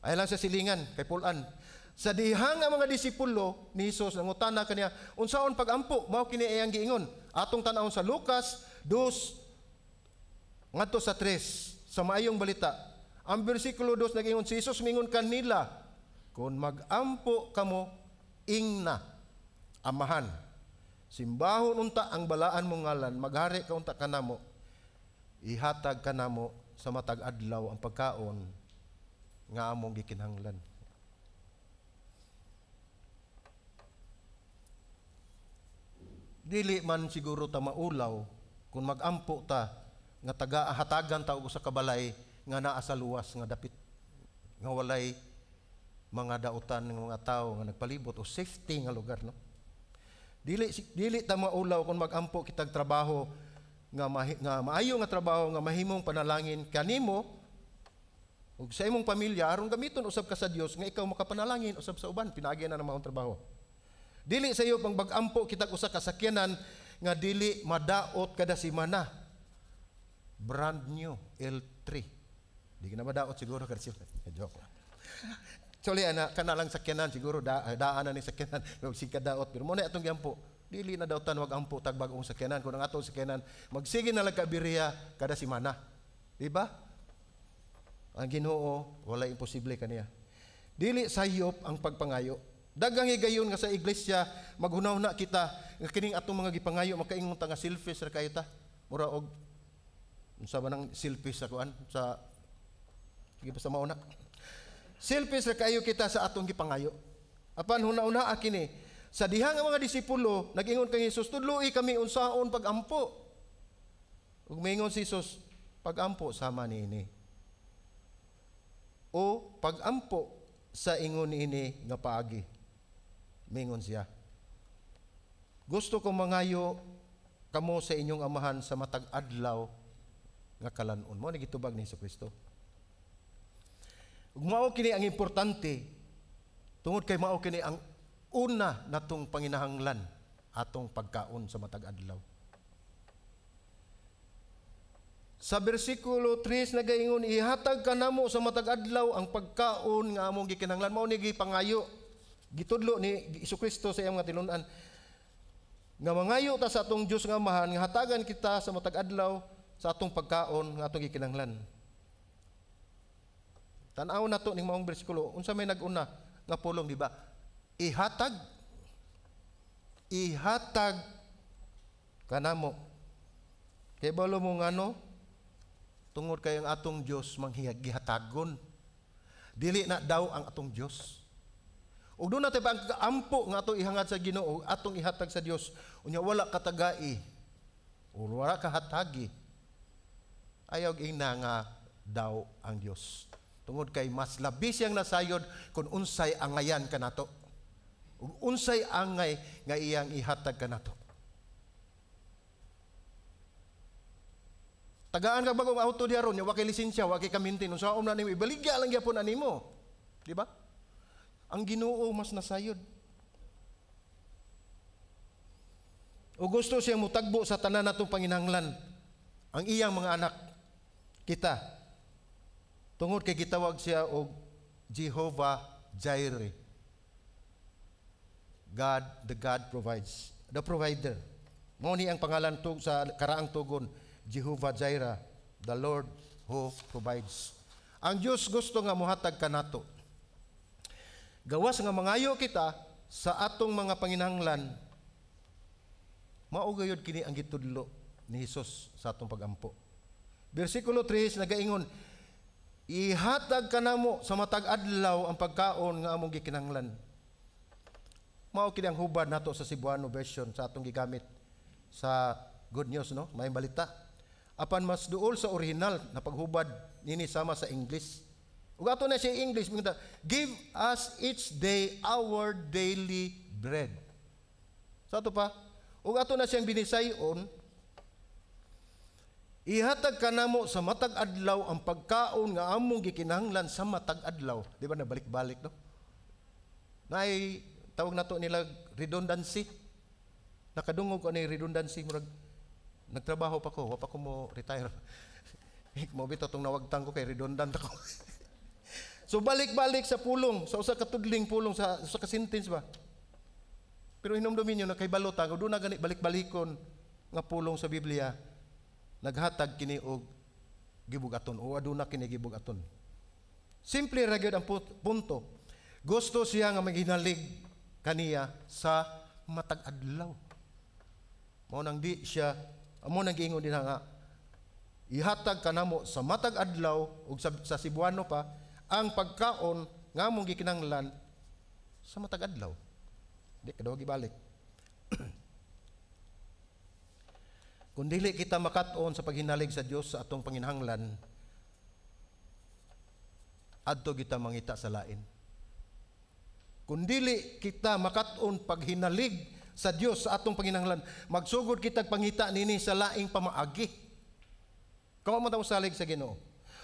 Ay lang sa silingan kay pulan. Sa dihang ang mga disipulo ni Hesus nangutana kaniya, unsaon pagampo? Mao kini iyang giingon. Atong tan-awon sa Lucas 2 ngadto sa 3 sa maayong balita. Ang bersikulo 2 nag-ingon si Hesus mingon kanila, kun magampo kamo ingna Amahan, simbahon unta ang balaan mong ngalan, maghari ka unta kanamo, ihatag kanamo sa matag adlaw ang pagkaon nga among gikinahanglan. Dili man siguro ta maulaw kung magampo ta nga taga hatagan ta og usa ka balay nga naa sa luwas nga dapit nga walay mga dautan ng mga tawo nga nagpalibot o safety nga lugar, no? Dili ta maulaw kung magampo kitag trabaho nga maayo nga trabaho nga mahimong panalangin kanimo ug sa imong pamilya aron gamiton usab ka sa Dios nga ikaw makapanalangin usab sa uban pinaagi na ng maong trabaho. Dili sa iyo pang bagampo kitag usa ka sakyanan nga dili madaot kada semana. Brand new L3. Di ka na madaot siguro kada semana. Joke lang. Sorry, ana kana lang sakyanan siguro daan na ni sakyanan og sige daot pero mo na atong giampo. Dili na dautan wag ampo tag bag-ong sakyanan kun ang atong sakyanan magsige na lang kabiriya kada semana. Di ba? Ang Ginoo wala imposible kaniya. Dili sayop ang pagpangayo. Daghang higayon nga sa iglesia maghunaw na kita nga kining atong mga gipangayo makaingon ta nga selfish ra kayo ta. Mura og unsa ba nang selfish sa kuan sa sige basta mauna. Selfish ra kayo kita sa atong gipangayo. Apan huna-una kini sa dihang ang mga disipulo nag-ingon kang Hesus, tudloi kami unsaon pagampo. Ug miingon si Hesus, pagampo sama niini. O pagampo sa ingon niini nga paagi. Mingon siya, gusto ko mangayo kamo sa inyong amahan sa matag adlaw nga kalan-on. Mao ni gitubag ni Hesukristo. Ug mao kini ang importante tungod kay mao kini ang una natong panginahanglan atong pagkaon sa matag adlaw. Sa bersikulo 3 nagaingon, ihatag kanamo sa matag adlaw ang pagkaon nga among gikinahanglan. Mao ni gipangayo, gitudlo ni Hesukristo sa iyang mga tinun-an nga mangayo ta sa atong Dios nga Amahan nga hatagan kita sa matag adlaw sa atong pagkaon nga atong gikinahanglan. Tan-aw nato ning maong bersikulo, unsa may nag-una nga pulong, di ba? Ihatag. Ihatag kanamo. Kay balo mo ngano? Tungod kay ang atong Dios manghihag-gihatagon. Dili na daw ang atong Dios. Ug doon natin pa ang ampo nga atong ihangad sa Ginoo, atong ihatag sa Dios, unya wala katagai o wala kahatagi. Ayaw ingna nga daw ang Dios. Tungod kay mas labi siyang nasayod kung unsay angayan kanato. Ug unsay angay nga iyang ihatag kanato. Tagaan ka bagong auto diha ron, wa kay lisensya, wa kay kamintin, unsa na nimo ibaligya lang gyapon animo. Di ba? Ang Ginoo mas nasayod. O gusto siyang mutagbo sa tanan natong panginahanglan, ang iyang mga anak kita. Tungod kay gitawag siya og Jehovah Jireh. God, the God provides, the provider. Mao ni ang pangalan tug sa karaang tugon, Jehovah Jireh, the Lord who provides. Ang Dios gusto nga mohatag kanato. Gawas nga mangayo kita sa atong mga panginahanglan, mao gayud kini ang gitudlo ni Hesus sa atong pagampo. Bersikulo 3 nagaingon, ihatag kanamo sa matag adlaw ang pagkaon nga among gikinahanglan. Mao kini ang hubad nato sa Cebuano version sa atong gigamit sa Good News, no? May balita. Apan mas duol sa original na paghubad nini sama sa English. Ug ato na siya English, give us each day our daily bread. Sa ato pa, ug ato na siyang binisayon, ihatag kanamo sa matag adlaw ang pagkaon nga among gikinahanglan sa matag adlaw. Di ba nabalik-balik, no? Naay tawag nato nila redundancy. Nakadungog ko ni redundancy, murag nagtrabaho pa ko, wa pa ko mo retire. Mo bitaw tong nawagtang ko kay redundant ako. So balik-balik sa pulong, sa usa ka tudling pulong, sa usa ka sentence ba. Pero hinumdumin niyo na kay balota, doon na gani balik-balikon nga pulong sa Biblia, naghatag kini og gibugaton o aduna kini gibugaton. Simple ra gyud ang punto. Gusto siya nga maghinalig kaniya sa matag adlaw. Mao nang di siya, amo nang giingon dinha nga ihatag kanamo sa matag adlaw ug sa Cebuano pa ang pagkaon nga among gikinahanglan sa matag adlaw. Di ka daw gibalik. Kung dili kita makat-on sa paghinalig sa Dios sa atong panginahanglan, adto kita mangita sa lain. Kung dili kita makat-on paghinalig sa Dios sa atong panginahanglan, magsugod kitag pangita nini sa laing pamaagi. Kamo man ta mosalig sa Ginoo.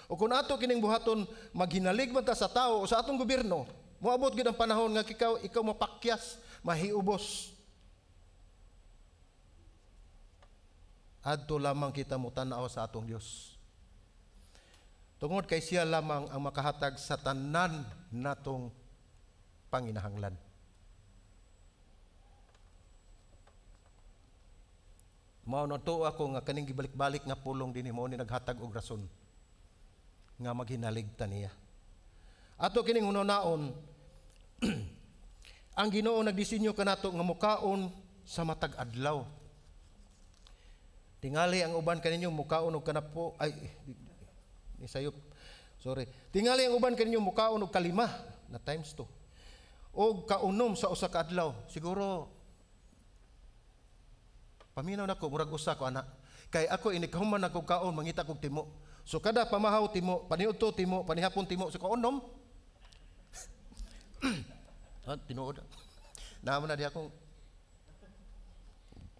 O kung ato kining buhaton maghinalig man ta sa tao o sa atong gobyerno, moabot gid ang panahon nga ikaw mapakyas, mahiubos. Adto lamang kita motan-aw sa atong Dios. Tungod kay siya lamang ang makahatag sa tanan natong panginahanglan. Mao na tuo ako nga kaning gibalik-balik nga pulong dinhi mao ni naghatag og rason nga maghinalig ta niya. Ato kining hunaon, ang Ginoo nagdisenyo kanato nga mukaon sa matag adlaw. Tingali ang uban kaninyo mukaon og kanapo ay ni sayop. Sorry. Tingali ang uban kaninyo mukaon og kalima na times 2. Og kaunom sa usa ka adlaw. Siguro paminaw nako murag usa ko ana. Kay ako inikahuman ako kaon mangita kog timo. So kada pamahaw timo, paniudto timo, panihapon timo, so kaunom. Ah, tinuod. Naamo na di akong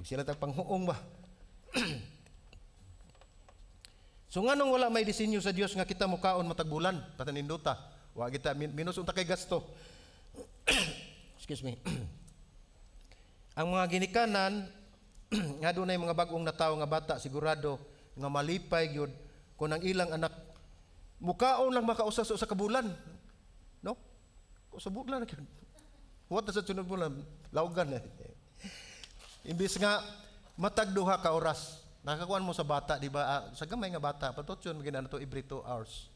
sila tag panghuong ba. So nganong wala may disenyo sa Dios nga kita mukaon matag bulan, patanindota. Wa kita minus unta kay gasto. Excuse me. Ang mga ginikanan nga dunay mga bag-ong natawo nga bata sigurado nga malipay gyud kung ang ilang anak mukaon lang makausa sa usa ka bulan. No? Sa bulan gyud. Huwat na sa sunod bulan, lawgan. Imbis nga matag duha ka oras, nakakuan mo sa bata, di ba? Sa gamay nga bata, patutyon gina na to every 2 hours.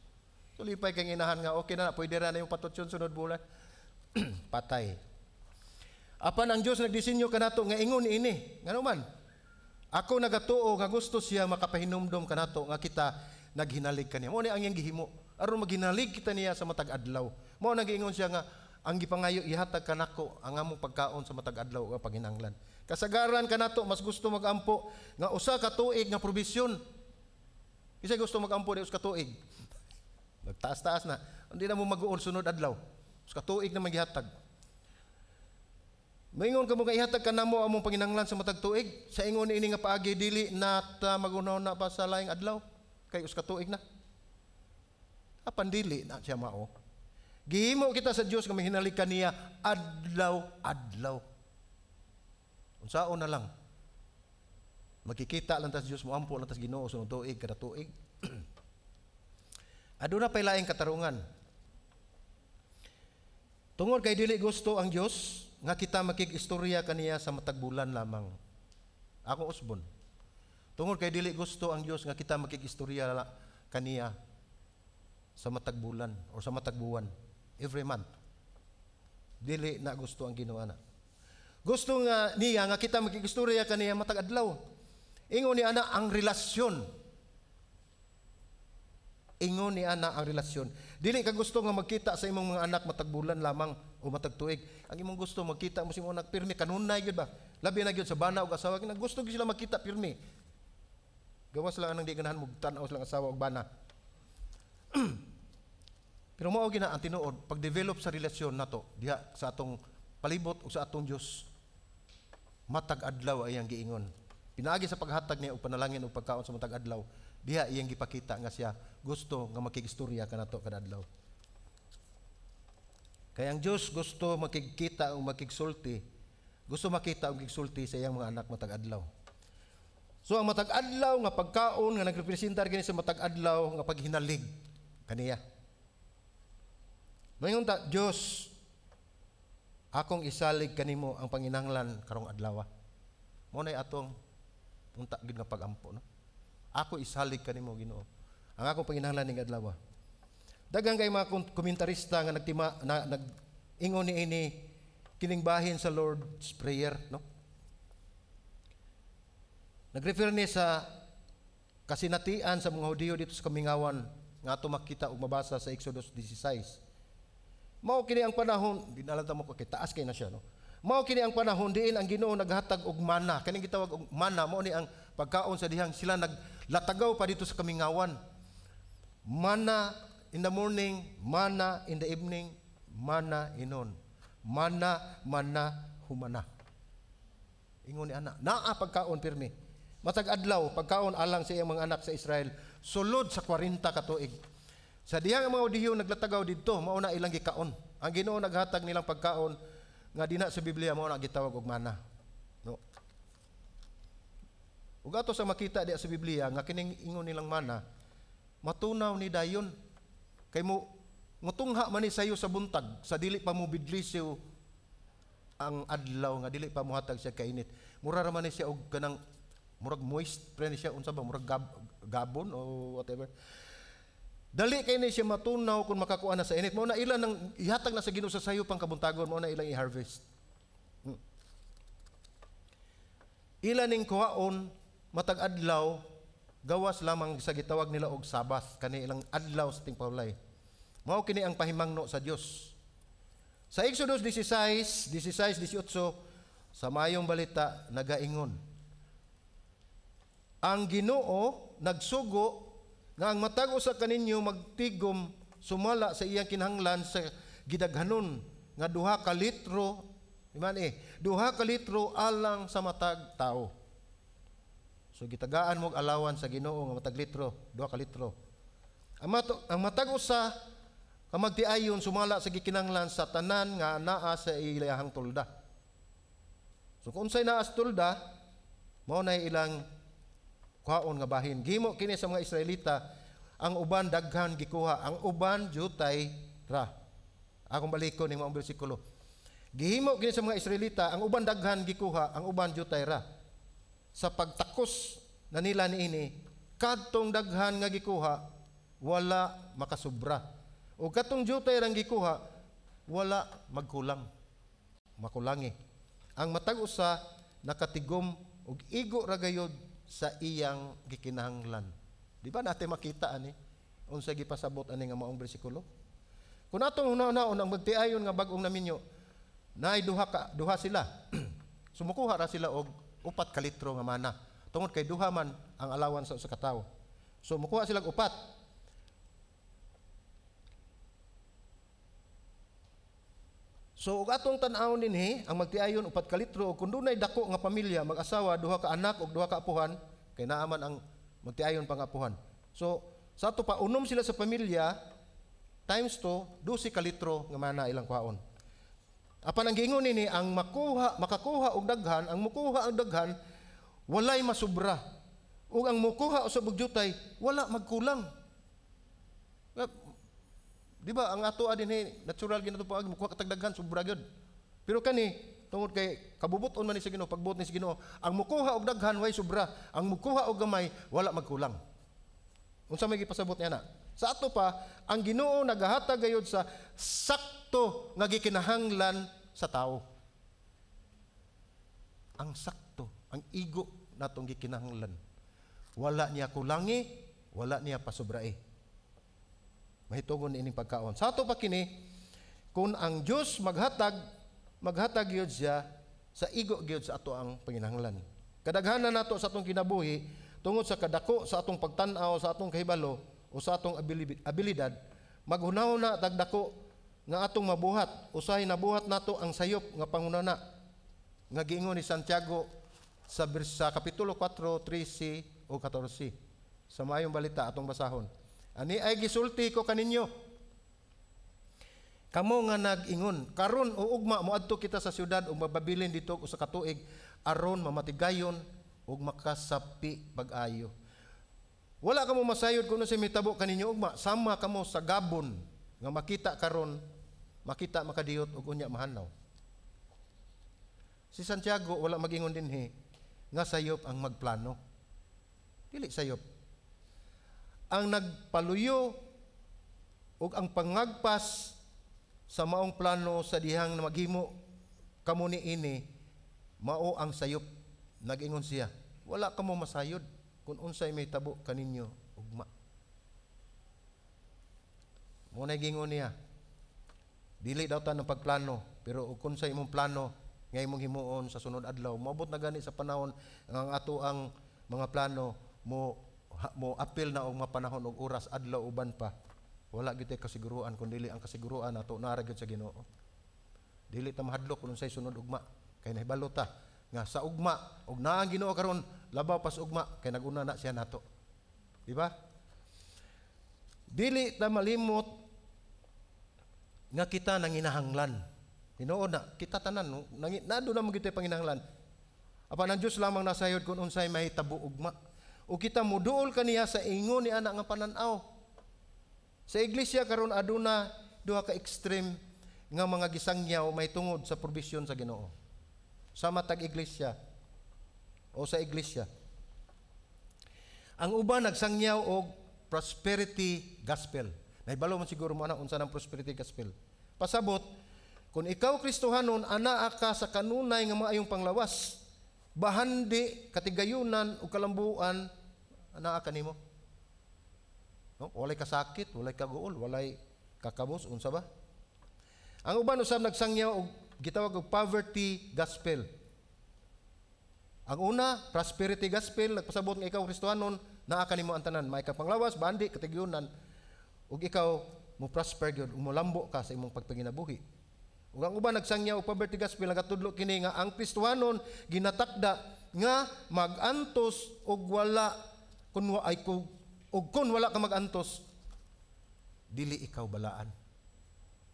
So lipay kang inahan nga okay na, pwede ra na yung patutyon sunod bulan. Patay. Apan ang Dios nagdisenyo kanato nga ingon ini. Ngano man? Ako nagatuo nga gusto siya makapahinumdom kanato nga kita naghinalig kaniya. Mao ni ang iyang gihimo. Aron maghinalig kita niya sa matag adlaw. Mao nang giingon siya nga ang gipangayo, "Ihatag kanako ang among pagkaon sa matag adlaw nga paghinanglan." Kasagaran kanato mas gusto magampo nga usa ka tuig nga probisyon. Kinsa gusto magampo di usa ka tuig? Nagtaas-taas na. Hindi na mo mag-uol sunod adlaw. Usa ka tuig na magihatag. Maingon ka mo nga ihatag ka namo among panginanglan sa matag tuig. Sa ingon ini nga paagi, dili na ta magunaw na pa sa laing adlaw. Kay usa ka tuig na. Apan dili na siya mao. Gihimo kita sa Dios nga mahinalig kaniya adlaw-adlaw. Unsaon na lang? Magkikita lang tas Dios, moampo lang tas Ginoo sunod tuig, kada tuig. Aduna pay laing katarungan. Tungod kay dili gusto ang Dios nga kita makig-istorya kaniya sa matag bulan lamang. Akong usbon. Tungod kay dili gusto ang Dios nga kita makig-istorya kaniya sa matag bulan o sa matag buwan, every month. Dili na gusto ang Ginoo na. Gusto nga niya nga kita makig-istorya kaniya matag adlaw. Ingon ni ana ang relasyon. Ingon ni ana ang relasyon. Dili ka gusto nga magkita sa imong mga anak matag bulan lamang o matag tuig. Ang imong gusto, magkita mo sa imong anak pirmi kanunay gyud ba? Labi na gyud sa bana ug asawa, kina gusto gyud sila magkita pirmi. Gawas lang anang di ganahan mo tan-aw silang asawa ug bana. Pero mao gina ang tinuod pag-develop sa relasyon nato diha sa atong palibot o sa atong Dios. Matag adlaw ay ang giingon. Pinaagi sa paghatag niya og panalangin ug pagkaon sa matag adlaw, diha iyang gipakita nga siya gusto nga makig-istorya kanato kada adlaw. Kaya ang Dios gusto makigkita o makigsulti, gusto makita og gigsulti sa iyang mga anak matag adlaw. So ang matag adlaw nga pagkaon nga nagrepresentar kini sa matag adlaw nga paghinalig kaniya. Maingon ta, "Dios, akong isalig kanimo ang panginahanglan karong adlaw." Mao nay atong unta gid nga pagampo, no? "Ako isalig kanimo, Ginoo, ang akong panginahanglan ning adlaw." Daghan kay mga komentarista nga nagtima na nag-ingon ni ini kining bahin sa Lord's Prayer, no? Nagrefer ni sa kasinatian sa mga Hudiyo dito sa kamingawan nga ato makita ug mabasa sa Exodus 16. Mao kini ang panahon, di na lang ta mo kay taas kay na siya, no? Mao kini ang panahon diin ang Ginoo naghatag og mana. Kaning gitawag og mana, mao ni ang pagkaon sa dihang sila naglatagaw pa dito sa kamingawan. Mana in the morning, mana in the evening, mana inon. Mana, mana, humana. Ingon ni ana, naa pagkaon pirmi. Matag adlaw, pagkaon alang sa iyang mga anak sa Israel, sulod sa 40 ka tuig. Sa dihang ang mga Hudiyo naglatagaw didto, mao na ilang gikaon. Ang Ginoo naghatag nilang pagkaon nga dina sa Biblia mao na gitawag og mana. No. Ug ato sa makita diya sa Biblia nga kining ingon nilang mana, matunaw ni dayon. Kay mo mutungha man ni sayo sa buntag sa dili pa mo bidlisiw ang adlaw nga dili pa mohatag siya kainit. Mura ra man ni siya og kanang murag moist pre ni siya, unsa ba, murag gabon o whatever. Dali kay ni siya matunaw kung makakuha na sa init. Mao na ilan nang ihatag na sa Ginoo sa sayo pang kabuntagon, mao na ilang i-harvest. Ila ning kuhaon matag adlaw gawas lamang sa gitawag nila og Sabbath, kani ilang adlaw sa tingpawlay. Mao kini ang pahimangno sa Dios. Sa Exodus 16, 16, 18 sa Maayong Balita nagaingon. Ang Ginoo nagsugo nga ang matag usa kaninyo magtigom sumala sa iyang kinahanglan sa gidaghanon nga 2 ka litro, iman eh, 2 ka litro alang sa matag tao. So gitagaan mo og alawan sa Ginoo nga matag litro, 2 ka litro. Ang matag usa ka magtiayon sumala sa gikinahanglan sa tanan nga naa sa ilahang tolda. So kung unsay naa sa tolda, mao na ilang kuhaon nga bahin. Gihimo kini sa mga Israelita, ang uban daghan gikuha, ang uban jutay ra. Akong balikon ning maong bersikulo. Gihimo kini sa mga Israelita, ang uban daghan gikuha, ang uban jutay ra. Sa pagtakos na nila niini, kadtong daghan nga gikuha, wala makasubra. O katong jutay rang gikuha, wala magkulang. Makulangi. Ang matag usa nakatigom og igo ra gayod sa iyang gikinahanglan. Di ba natin makita ani unsa gipasabot ani nga maong bersikulo? Kung atong una-unaon ang magtiayon nga bag-ong naminyo, naay duha ka duha sila. Sumukuha ra sila og 4 ka litro nga mana. Tungod kay duha man ang alawan sa usa ka tawo. So mukuha sila og upat. So ug atong tan-awon dinhi ang magtiayon 4 ka litro, ug kun dunay dako nga pamilya, mag-asawa, duha ka anak ug duha ka apuhan, kay naa man ang magtiayon pang apuhan. So sa ato pa unom sila sa pamilya times 2, 12 ka litro nga mana ilang kuhaon. Apan ang giingon nini, ang makuha makakuha og daghan, ang mukuha ang daghan walay masubra. Ug ang mukuha usab og jutay wala magkulang. Di ba ang ato dinhi natural ginato pa mukuha ka daghan, sobra gyud. Pero kani tungod kay kabubuton man ni sa Ginoo, pagbuot ni sa Ginoo, ang mukuha og daghan way sobra, ang mukuha og gamay wala magkulang. Unsa may gipasabot niya na? Sa ato pa, ang Ginoo nagahatag gayud sa sakto nga gikinahanglan sa tawo. Ang sakto, ang igo natong gikinahanglan. Wala niya kulangi, wala niya pasubrae. Mahitugon ining pagkaon. Sa ato pa kini, kung ang Dios maghatag, maghatag gyud siya sa igo gyud sa ato ang panginahanglan. Kadaghanan nato sa atong kinabuhi tungod sa kadako sa atong pagtan-aw, sa atong kahibalo o sa atong abilidad, maghunahuna tag dako nga atong mabuhat. Usahay nabuhat nato ang sayop nga panghunahuna nga giingon ni Santiago sa kapitulo 4, 13 o 14. Sa Maayong Balita atong basahon. Ani ay gisulti ko kaninyo, kamo nga nag-ingon, "Karon o ugma moadto kita sa syudad ug mababilin didto usa ka tuig aron mamatigayon ug makasapi pag-ayo." Wala kamo masayod kung unsay mitabo kaninyo ugma, sama kamo sa gabon nga makita karon, makita makadiyot ug unya mahanaw. Si Santiago wala magingon dinhi nga sayop ang magplano. Dili sayop. Ang nagpaluyo ug ang pangagpas sa maong plano sa dihang maghimo kamo ni ini mao ang sayop. Nag-ingon siya, wala kamo masayod kung unsay may tabo kaninyo ugma. Mo na gingon niya, dili daw ta ng pagplano, pero kung sa imong plano nga imong himuon sa sunod adlaw, moabot na gani sa panahon ang ato ang mga plano mo mo apil na og mapanahon og oras, adlaw, uban pa. Wala gyud kasiguruan kun dili ang kasiguruan nato naa ra gyud sa Ginoo. Dili ta mahadlok kung unsay sunod ugma kay nahibalo ta nga sa ugma og naa ang Ginoo karon, labaw pas ugma kay naguna na siya nato. Di ba? Dili ta malimot nga kita nanginahanglan. Tinuod na kita tanan no, nado na mo gyud panginahanglan. Apan ang Dios lamang nasayod kung unsay mahitabo ugma. O kita muduol kaniya sa ingon ni ana nga panan-aw. Sa iglesia karon aduna duha ka extreme nga mga gisangyaw may tungod sa probisyon sa Ginoo. Sa matag iglesia o sa iglesia. Ang uban nagsangyaw og prosperity gospel. Nahibalo man siguro mo ana unsa nang prosperity gospel. Pasabot, kung ikaw Kristohanon, anaa ka sa kanunay nga maayong panglawas, bahandi, katigayunan o kalambuan, anaa kanimo. No? Walay kasakit, walay kaguol, walay kakabos, unsa ba? Ang uban usab nagsangyaw og gitawag og poverty gospel. Ang una, prosperity gospel, nagpasabot nga ikaw Kristohanon, naa kanimo ang tanan, may ka panglawas, bandi, katigayunan, ug ikaw mo prosper gyud, mulambo ka sa imong pagpanginabuhi. Ug ang uban nagsangyaw og poverty gospel, nagatudlo kini nga ang Kristohanon ginatakda nga magantos og wala kun wa ay kung ug kun wala ka magantos, dili ikaw balaan.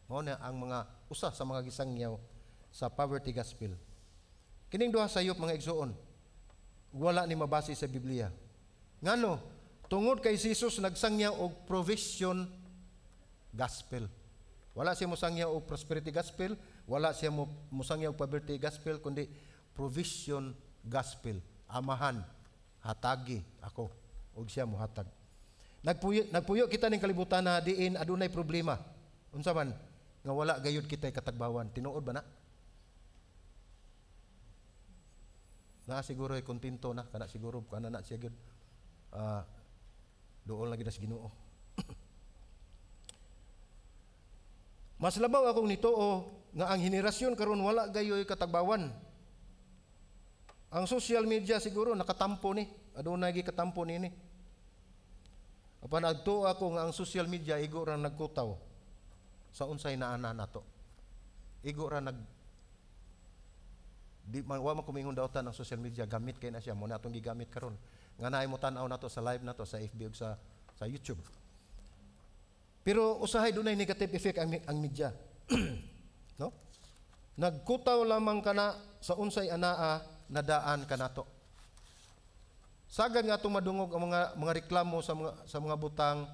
Mao na ang mga usa sa mga gisangyaw sa poverty gospel. Kining duha sayop, mga igsuon, wala ni mabase sa Biblia. Ngano? Tungod kay si Jesus nagsangyaw og provision gospel. Wala siya mosangyaw og prosperity gospel, wala siya mosangyaw og poverty gospel, kundi provision gospel. Amahan, hatagi ako ug siya mohatag. Nagpuyo kita ning kalibutan na diin adunay problema. Unsa man nga wala gayud kitay katagbawan? Tinuod ba na? Na siguro ay kontento na kana, siguro kana na siya gyud. Duol na gyud sa Ginoo. Mas labaw akong nituo nga ang henerasyon karon wala gayoy katagbawan. Ang social media siguro nakatampo ni, adunay gikatampo niini. Apan adto ako nga ang social media igo ra nagkutaw sa unsay naana nato. Igo ra nag di man, wa man kumingon daotan ang social media, gamit kay na siya mo na atong gigamit karon. Nga naay mo tan-aw nato sa live nato sa FB ug sa YouTube. Pero usahay dunay negative effect ang media. No? Nagkutaw lamang kana sa unsay anaa nadaan kanato. Sagad nga atong madungog ang mga reklamo sa mga butang,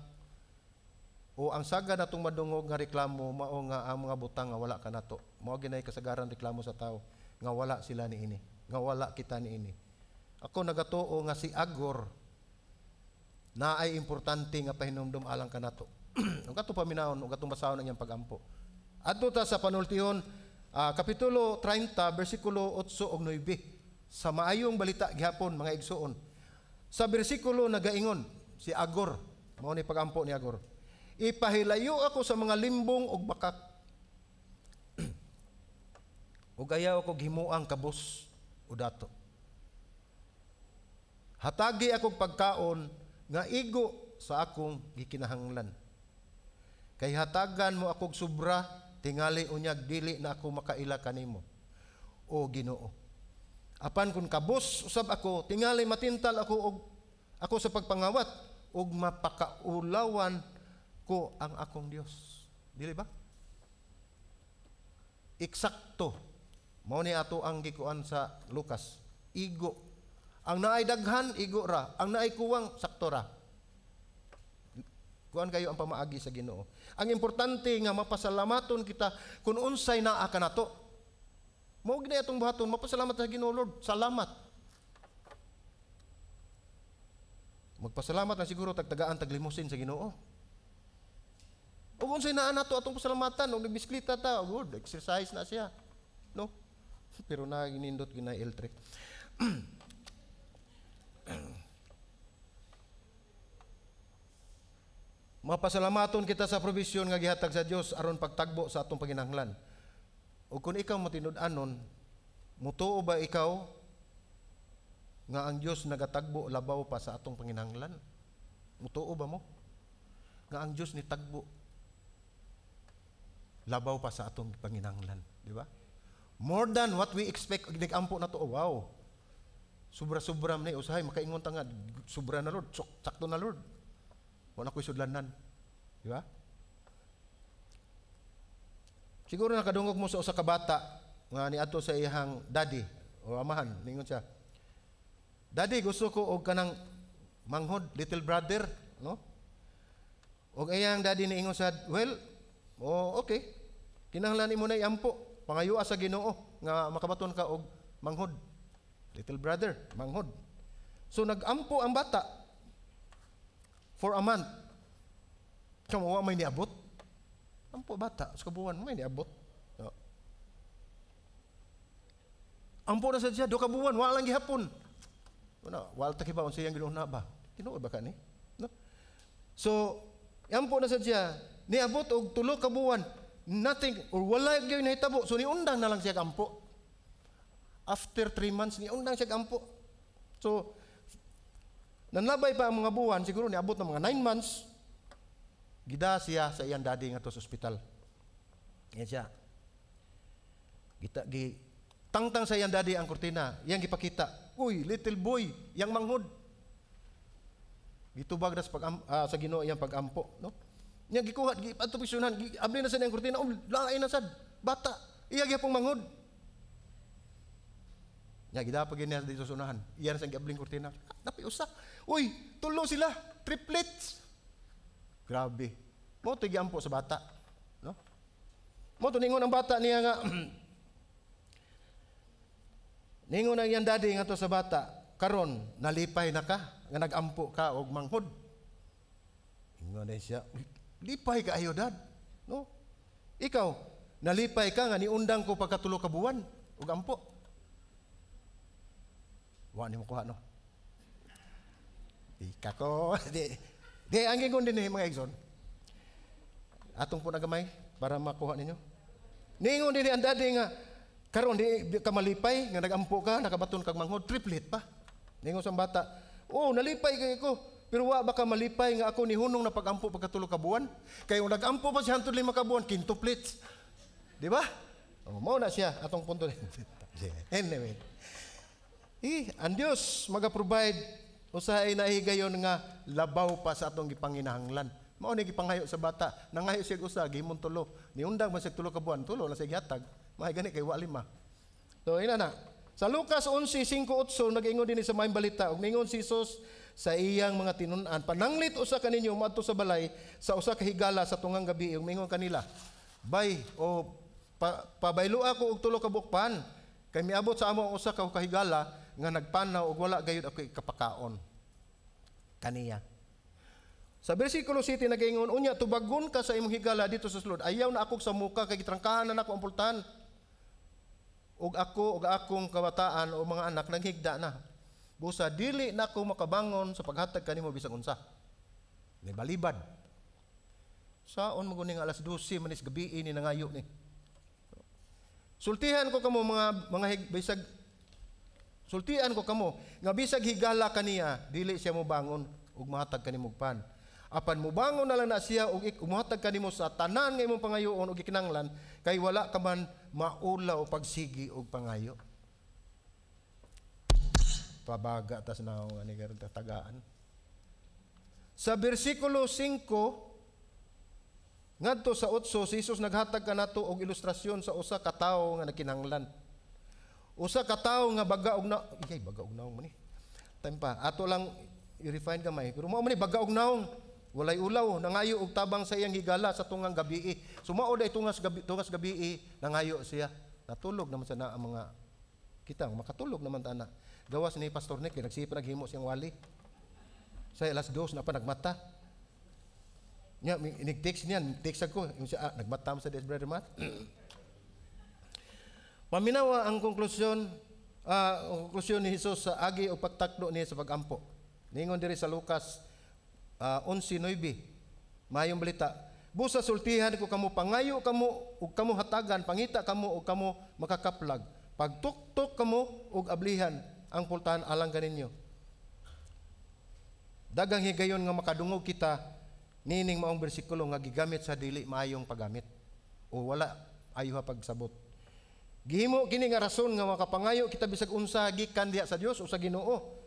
o ang sagad atong madungog nga reklamo mao nga ang mga butang nga wala kanato. Mao ginay kasagaran reklamo sa tao nga wala sila niini, nga wala kita niini. Ako nagatuo nga si Agor naay importante nga pahinumdum alang kanato. Ug ato paminawon ug atong basahon ang iyang pagampo. Adto ta sa panultihon, kapitulo 30 bersikulo 8 ug 9 sa maayong balita gihapon, mga igsuon. Sa bersikulo nagaingon si Agor, mao ni pagampo ni Agor. Ipahilayo ako sa mga limbong ug bakak. Ug ayaw ako himuang kabus o dato. Hatagi akong pagkaon nga igo sa akong gikinahanglan. Kay hatagan mo akog sobra, tingali unyag dili na ako makaila kanimo, o Ginoo. Apan kung kabus usab ako, tingali matintal ako og ako sa pagpangawat ug mapakaulawan ko ang akong Dios. Dili ba? Eksakto. Mao ni ato ang gikuan sa Lucas. Igo. Ang naay daghan, igo ra. Ang naay kuwang, sakto ra. Kuan kayo ang pamaagi sa Ginoo. Ang importante nga mapasalamaton kita kung unsay naa kanato. Mao gid atong buhaton, mapasalamat sa Ginoo, Lord. Salamat. Magpasalamat na siguro tagtagaan taglimusin sa Ginoo. Ug unsay naa nato atong pasalamatan, og nagbisikleta ta, good, exercise na siya. No? Pero na ginindot gina L3. Mapasalamaton kita sa provision nga gihatag sa Dios aron pagtagbo sa atong panginahanglan. O kung ikaw matinud-anon, mutuo ba ikaw nga ang Dios nagatagbo labaw pa sa atong panginahanglan? Mutuo ba mo nga ang Dios nitagbo labaw pa sa atong panginahanglan, di ba? More than what we expect, nag-ampo na to, oh, wow. Sobra-sobra man ni usahay makaingon ta nga sobra na Lord, sakto na Lord. Wala ko'y sudlanan. Di ba? Siguro nakadungog mo sa usa ka bata nga niadto sa iyang daddy o amahan, ningon siya, "Daddy, gusto ko og kanang manghod, little brother," no? Og iyang daddy niingon sa, "Well, oh, okay. Kinahanglan nimo na iampo, pangayoa sa Ginoo nga makabaton ka og manghod. Little brother, manghod." So nagampo ang bata for a month. Kamo wa may niabot. Ampo bata sa kabuan may niabot. No. Ampo na sa siya do ka buwan, wa lang gihapon. Una, wala ta kiba unsa iyang ginuuna ba? Tinuod ba ka ni? No. So, ampo na sa siya, niabot og 3 ka buwan, nothing or wala gyud nahitabo. So niundang na lang siya ampo. After 3 months niundang siya ampo. So nanlabay pa ang mga buwan, siguro niabot ng mga 9 months, gida siya sa iyang daddy ngadto sa ospital. Yan siya. Gita, gi, tangtang sa iyang daddy ang kurtina, iyang gipakita. Uy, little boy, iyang manghod. Gitubag na sa Ginoo iyang pagampo, no? Iyang gikuha, gi adto pisyonan, gi abli na sa iyang kurtina, oh, lain na sad, bata, iya gyapong manghod. Nya gidapag niya dito sa unahan. Iyan sa giabling kurtina. Napi usa. Uy, tulo sila, triplets. Grabe. Mo to giampo sa bata, no? Mo to ningon ang bata niya nga ningon ang iyang daddy nga to sa bata, karon nalipay na ka nga nagampo ka og manghod. Ingon na siya, lipay ka ayo dad, no? Ikaw, nalipay ka nga niundang ko pagkatulo ka buwan og ampo. Wa ni mo kuha, no? Di ka ko. Di, di ang gingon din mga igsoon. Atong po na gamay para makuha ninyo. Ningon din ang daddy nga karon di ka malipay nga nagampo ka, nakabaton kag manghod, triplet pa. Ningon sa bata, "Oh, nalipay kay ko. Pero wa ba ka malipay nga ako nihunong na pagampo pagkatulo ka buwan? Kay kung nagampo pa siya hantod 5 ka buwan, quintuplets." Di ba? Oh, mao na siya atong punto. Anyway. Eh, ang Dios maga-provide usahay na higayon nga labaw pa sa atong gipanginahanglan. Mao ni gipangayo sa bata, nangayo siya usa, gihimong tulo. Niundang man siya 3 ka buwan, tulo na siya gihatag. Mahay gani kay wa lima. So ina na. Sa Lucas 11:5-8 nag-ingon dinhi sa maayong balita ug ningon si Jesus sa iyang mga tinun-an, "Pananglit usa kaninyo moadto sa balay sa usa ka higala sa tungang gabi ug mingon kanila, 'Bay o pabaylo ako og tulo ka buok pan kay miabot sa amo ang usa ka kahigala nga nagpanaw ug wala gayud ako ikapakaon kaniya.'" Sa versikulo 7 nagaingon, "Unya tubagon ka sa imong higala dito sa sulod. Ayaw na ako sa muka kay gitrangkahan na nako ang pultahan. Ug ako ug akong kabataan o mga anak naghigda na. Busa dili na ako makabangon sa paghatag kanimo bisag unsa." Ni balibad. Saon mo guning alas 12 manis gabi ni nangayo ni. "Sultihan ko kamo mga mga bisag sultian ko kamo nga bisag higala kaniya, dili siya mobangon ug mohatag kanimo og pan. Apan mobangon na lang na siya ug mohatag kanimo sa tanan nga imong pangayoon ug gikinahanglan, kay wala ka man maulaw pagsigi og pangayo." Pabaga tas naong ani karon tagaan. Sa versikulo 5 ngadto sa 8, si Jesus naghatag kanato og ilustrasyon sa usa ka tawo nga nagkinahanglan. Usa ka tawo nga baga og na, ikay baga og naong man ni. Time pa, ato lang i-refine gamay. Pero mao man ni baga og naong, walay ulaw, nangayo og tabang sa iyang higala sa tungang gabi. So mao day tungas gabi nangayo siya. Natulog naman sa na ang mga kita, makatulog naman ta na. Gawas ni Pastor Nick, nagsipa naghimo siyang wali. Sa alas 2 na pa nagmata. Nya inig-text niya, text ako, yung siya, nagmata mo sa des Brother Matt. Paminawa ang konklusyon ni Jesus sa agi o pagtakdo niya sa pagampo. Ningon diri sa Lucas 11:9. Maayong balita. "Busa sultihan ko kamo, pangayo kamo ug kamo hatagan, pangita kamo ug kamo makakaplag. Pagtuktok kamo ug ablihan ang pultahan alang kaninyo." Dagang higayon nga makadungog kita nining maong bersikulo nga gigamit sa dili maayong paggamit o wala ayuha pagsabot. Gihimo kini nga rason nga makapangayo kita bisag unsa gikan diha sa Dios o sa Ginoo.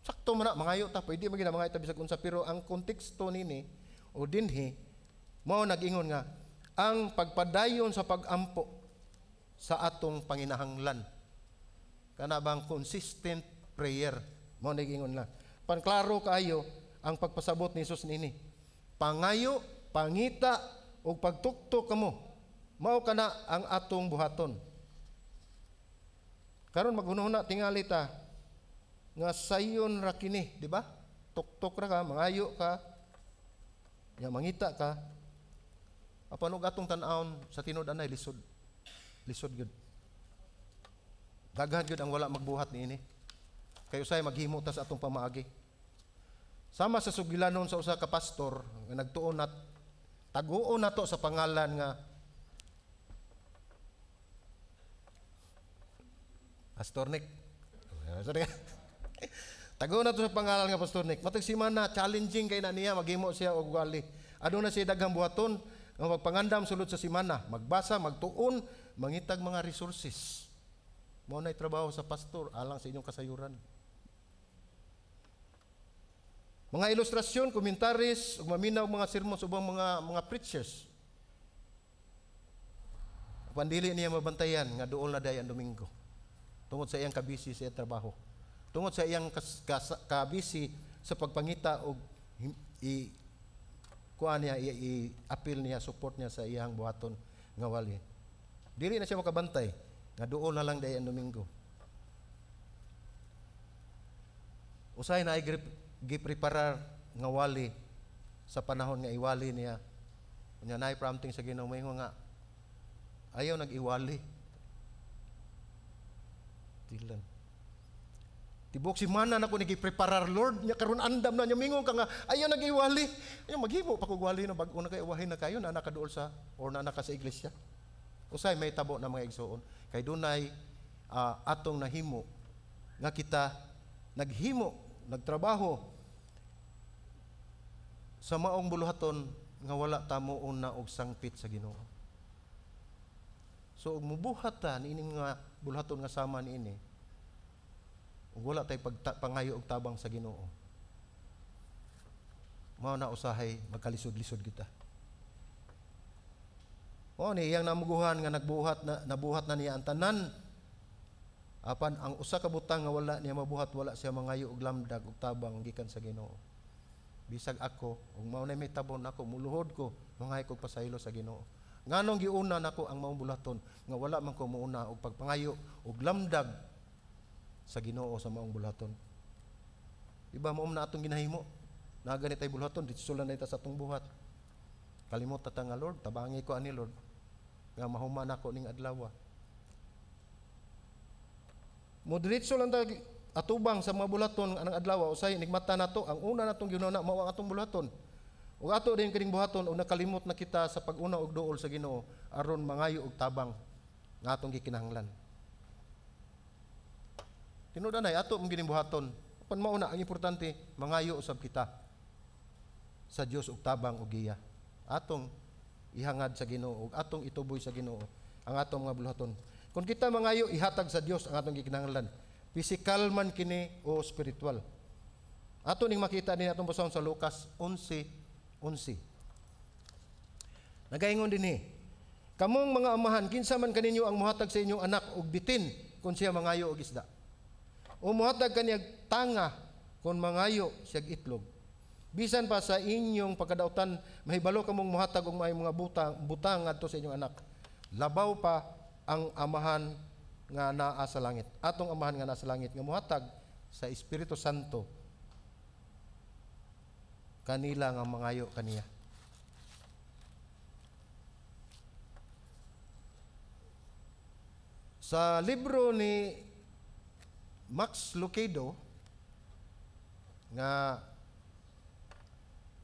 Sakto man na mangayo ta, pwede man gid mangayo ta bisag unsa, pero ang konteksto nini o dinhi mao nag-ingon nga ang pagpadayon sa pagampo sa atong panginahanglan. Kana bang consistent prayer mao nag-ingon na. Panklaro kaayo ang pagpasabot ni Jesus nini. Pangayo, pangita ug pagtuktok kamo. Mao kana ang atong buhaton. Karon maghunahuna tingali ta nga sayon ra kini, di ba? Tuktok ra ka, mangayo ka, ya mangita ka. Apan og atong tan-awon sa tinud anay lisod. Lisod gyud. Daghan gyud ang wala magbuhat niini. Kay usay maghimo ta sa atong pamaagi. Sama sa sugilanon sa usa ka pastor nga nagtuon nat taguon nato sa pangalan nga Pastor Nick. Sorry. Taguon nato sa pangalan nga Pastor Nick. Matag simana challenging kay na niya maghimo siya og wali. Aduna siya daghang buhaton nga magpangandam sulod sa simana, magbasa, magtuon, mangitag mga resources. Mao nay trabaho sa pastor alang sa inyong kasayuran. Mga ilustrasyon, komentaris, ug maminaw mga sermon sa ubang mga preachers. Apan dili niya mabantayan nga duol na day ang Domingo. Tungod sa iyang kabisi sa iyang trabaho. Tungod sa iyang kabisi sa pagpangita og i kuan niya, i-appeal niya, support niya sa iyang buhaton nga wali. Dili na siya makabantay nga duol na lang day ang Domingo. Usahay na ay gipreparar nga wali sa panahon nga iwali niya. Unya naay prompting sa Ginoo moingon nga ayaw nag-iwali. Tilan. Tibok si mana na ko nagi-preparar, Lord, nya karon andam na nya mingon ka nga ayaw nagiwali. Ayaw maghimo pa kog wali na bag-o na kay uwahin na kayo na nakaduol sa or na naka sa iglesia. Usay may tabo na, mga igsoon, kay dunay atong nahimo nga kita naghimo, nagtrabaho sa maong buluhaton nga wala ta una og sangpit sa Ginoo. So ug mubuhat ta niini nga buluhaton nga sama niini, ug wala tay pangayo og tabang sa Ginoo, mao na usahay magkalisod-lisod kita. O ni iyang namuguhan nga nagbuhat na, nabuhat na niya ang tanan. Apan ang usa ka butang nga wala niya mabuhat, wala siya mangayo og lamdag og tabang gikan sa Ginoo. Bisag ako, ug mao na may tabon ako, muluhod ko, mangay kog pasaylo sa Ginoo. Nganong giuna nako ang maong buluhaton nga wala man ko muuna og pagpangayo og lamdag sa Ginoo sa maong buluhaton? Di ba mao na atong ginahimo? Na gani tay buluhaton, ditso lang na sa atong buhat. Kalimot ta nga, "Lord, tabangi ko ani, Lord, nga mahuman ako ning adlaw." Mo diretso lang ta atubang sa mga buluhaton anang adlaw, usay nigmata nato ang una natong ginawa mao ang atong buluhaton. Ug ato din kining buhaton ug nakalimot na kita sa pag-una og duol sa Ginoo aron mangayo og tabang nga atong gikinahanglan. Tinuod anay ato mong gining buhaton. Apan mao na ang importante, mangayo usab kita sa Dios og tabang og giya. Atong ihangad sa Ginoo ug atong ituboy sa Ginoo ang atong mga buluhaton. Kung kita mangayo, ihatag sa Dios ang atong gikinahanglan. Physical man kini o spiritual. Ato ning makita din atong basahon sa Lucas 11:11. Nagaingon dinhi, "Kamong mga amahan, kinsa man kaninyo ang muhatag sa inyong anak og bitin kung siya mangayo og isda? O muhatag kaniyag tanga kung mangayo siyag itlog? Bisan pa sa inyong pagkadautan, mahibalo kamong muhatag og maayong mga butang, butang ngadto sa inyong anak. Labaw pa ang Amahan nga naa sa langit. Atong Amahan nga naa sa langit nga muhatag sa Espiritu Santo kanila nga mangayo kaniya." Sa libro ni Max Lucado nga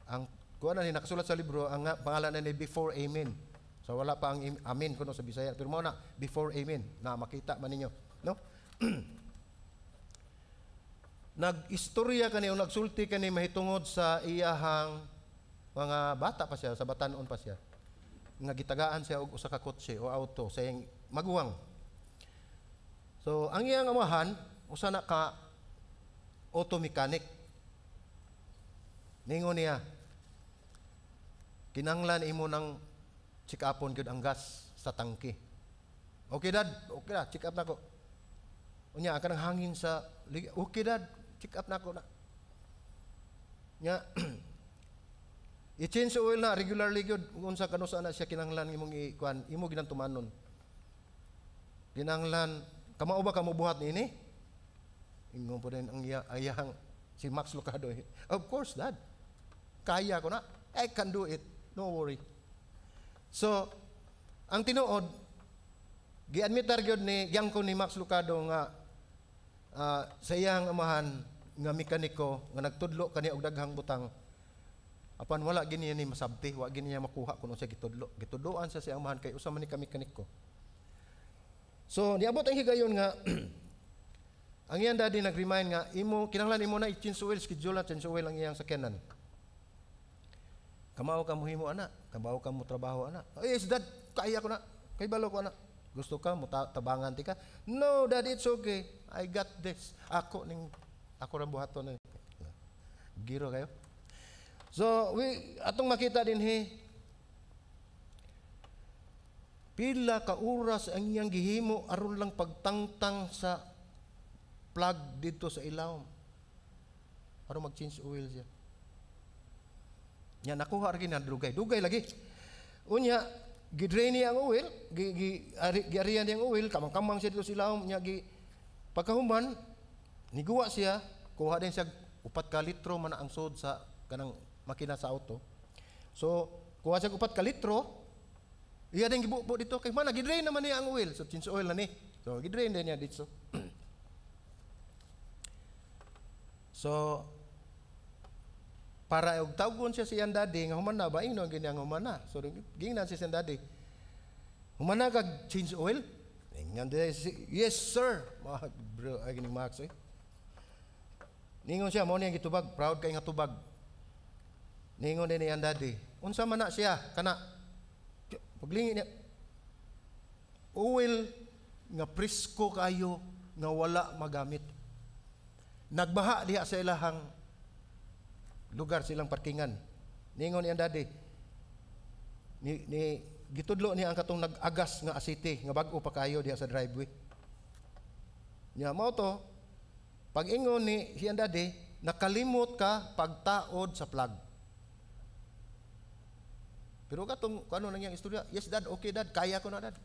ang kuan na ni nakasulat sa libro, ang pangalan na ni Before Amen. So wala pa ang amen kuno sa Bisaya, pero mao na Before Amen na makita man ninyo, no? Nag-istorya kani o nagsulti kani mahitungod sa iyahang mga bata pa siya, sa batanon pa siya, nga gitagaan siya og usa ka kotse o auto sa iyang maguwang. So ang iyang amahan usa na ka auto mechanic. Ningon niya, "Kinanglan imo ng check upon gyud ang gas sa tangke." "Okay, Dad, okay na, check up na ko." "Unya ang kanang hangin sa, okay, Dad, check up na ko na." "Nya i-change oil na regularly gyud, unsa kanusa na siya kinahanglan imong i-kuan, imo ginantumanon. Kinahanglan kamao ba ka mobuhat niini?" Ingon po din ang iya, ayahang si Max Lucado, "Of course, Dad. Kaya ko na. I can do it. No worry." So, ang tinuod, giadmitar gyud ni giyangko ni Max Lucado nga sa iyang amahan nga mekaniko nga nagtudlo kani og daghang butang, apan wala gini ni masabti, wa gini niya makuha kung unsa gitudlo. Gitudloan sa siyang amahan kay usa man ni ka mekaniko. So niabot ang higayon nga ang iyang daddy nag-remind nga imo kinahanglan imo na i-change oil, schedule na change oil ang iyang sakyanan. "Kamao ka mohimo ana, kamao ka mo trabaho ana." "Oh, yes, Dad, kaya ko na. Kay balo ko ana." "Gusto ka mo tabangan ti ka?" "No, Dad, it's okay. I got this. Ako ning ako ra buhaton ni." Giro kayo. So, we atong makita din he pila ka oras ang iyang gihimo aron lang pagtangtang sa plug dito sa ilawom aron mag-change oil siya. Nya nakuha ra gina dugay, dugay lagi. Unya gidrain niya ang oil, gi, gi ari, giariyan niya ang oil, kamang-kamang siya dito sa ilawom nya gi pagkahuman niguwa siya, kuha din siya 4 ka litro man ang sud sa kanang makina sa auto. So, kuha siya 4 ka litro, iya din gibubo dito kay man gidrain naman niya ang oil. So change oil na ni. So gidrain din niya dito. So para og tawgon siya siyang daddy nga human na ba, ingnon gini ang human na. So gingnan siya siyang daddy. "Human na kag change oil?" Ingnan "Yes, sir." Mga bro ay gining Max eh. Ningon siya, "Mao ni ang gitubag," proud kay nga tubag. Ningon din niyang daddy, "Unsa man na siya kana?" Paglingi niya, oil nga presko kayo nga wala magamit. Nagbaha diha sa ilahang lugar, silang parkingan. Ningon niyang daddy, ni gitudlo niya ang katong nag-agas nga asite nga bag-o pa kayo diha sa driveway. Nya mao to, pag-ingon ni siyang daddy, "Nakalimot ka pagtaod sa plug." Pero katong kano nang iyang istorya, "Yes, Dad, okay, Dad, kaya ko na, Dad."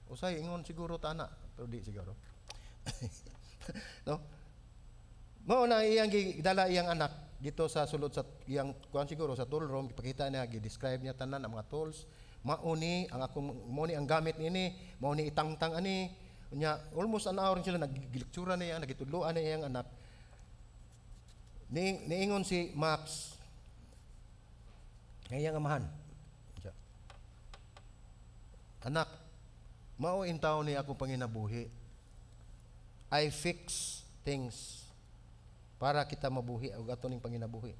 Usay ingon siguro tana, pero di siguro. No? Mao na iyang gidala iyang anak dito sa sulod sa iyang kuan siguro sa tool room, ipakita niya, gi-describe niya tanan ang mga tools. Mao ni ang akong, mao ni ang gamit niini, mao ni itangtang ani. Unya almost an hour sila nagilektura niya, nagitudloan niya iyang anak. Ni niingon si Max nga iyang amahan, "Anak, mao intaw ni akong panginabuhi. I fix things para kita mabuhi og ato ning panginabuhi.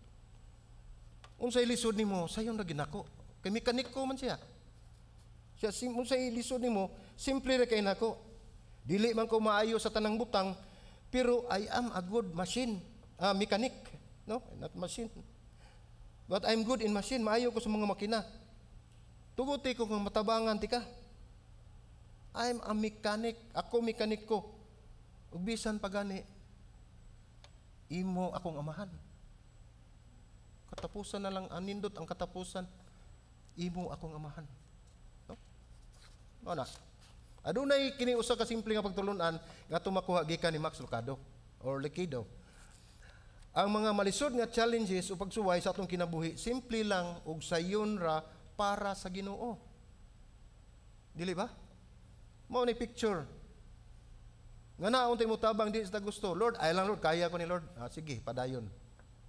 Unsay lisod nimo, sayon ra ginako. Kay mekaniko man siya. Siya unsay lisod nimo, simple ra kay nako. Dili man ko maayo sa tanang butang, pero I am a good machine, mechanic, no? Not machine. But I'm good in machine, maayo ko sa mga makina. Tuguti ko kung matabangan ti ka. I'm a mechanic, ako mekaniko. Ug bisan pa gani imo akong amahan. Katapusan na lang, anindot ang katapusan, imo akong amahan." No? Mao na. Adunay kini usa ka simple nga pagtulunan nga makuha gikan ni Max Lucado or Liquido. Ang mga malisod nga challenges o pagsuway sa atong kinabuhi, simple lang ug sayon ra para sa Ginoo. Dili ba? Mao ni picture. Nga na untay mo tabang di sa gusto. "Lord, ay lang, Lord, kaya ko ni Lord." "Ah, sige, padayon.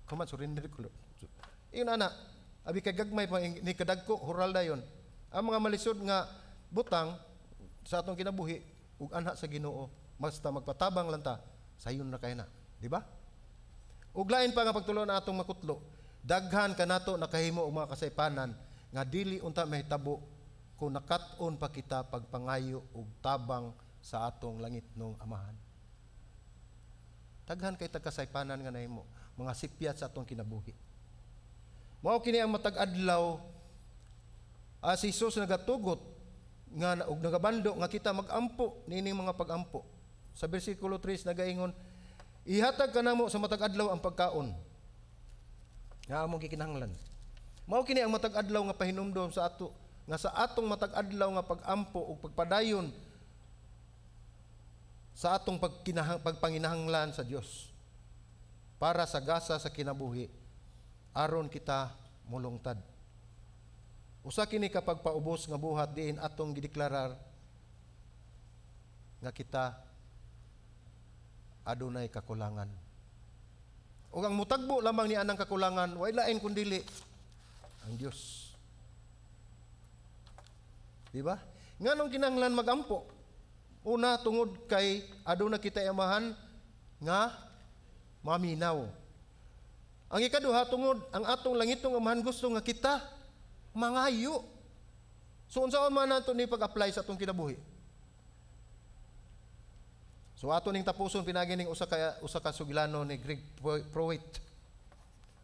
Come on, surrender ko, Lord." So, iyon ana, abi kay gagmay pa ni kadagko hural dayon. Ang mga malisod nga butang sa atong kinabuhi ug anha sa Ginoo, basta magpatabang lang ta, sayon ra kay na, di ba? Ug lain pa nga pagtulunan atong makutlo, daghan kanato nakahimo og mga kasaypanan nga dili unta mahitabo kung nakat-on pa kita pagpangayo og tabang sa atong langitnong Amahan. Daghan kay kasaypanan nga nahimo, mga sipyat sa atong kinabuhi. Mao kini ang matag adlaw si Jesus nagatugot nga og nagabando nga kita magampo niining mga pagampo. Sa bersikulo 3 nagaingon, "Ihatag kanamo sa matag adlaw ang pagkaon nga among gikinahanglan." Mao kini ang matag adlaw nga pahinumdom sa ato nga sa atong matag adlaw nga pagampo ug pagpadayon sa atong pagpanginahanglan sa Dios para sa gasa sa kinabuhi aron kita mulungtad. Usa kini ka pagpaubos nga buhat diin atong gideklarar nga kita adunay kakulangan. Ug ang mutagbo lamang ni anang kakulangan, way lain kundili ang Dios. Di ba? Nganong kinahanglan magampo? Una, tungod kay aduna kita Amahan nga maminaw. Ang ikaduha, tungod ang atong langitong Amahan gusto nga kita mangayo. So unsaon man nato ni pag-apply sa atong kinabuhi? So ato ning tapuson pinagi ning usa ka sugilano ni Greg Pruitt.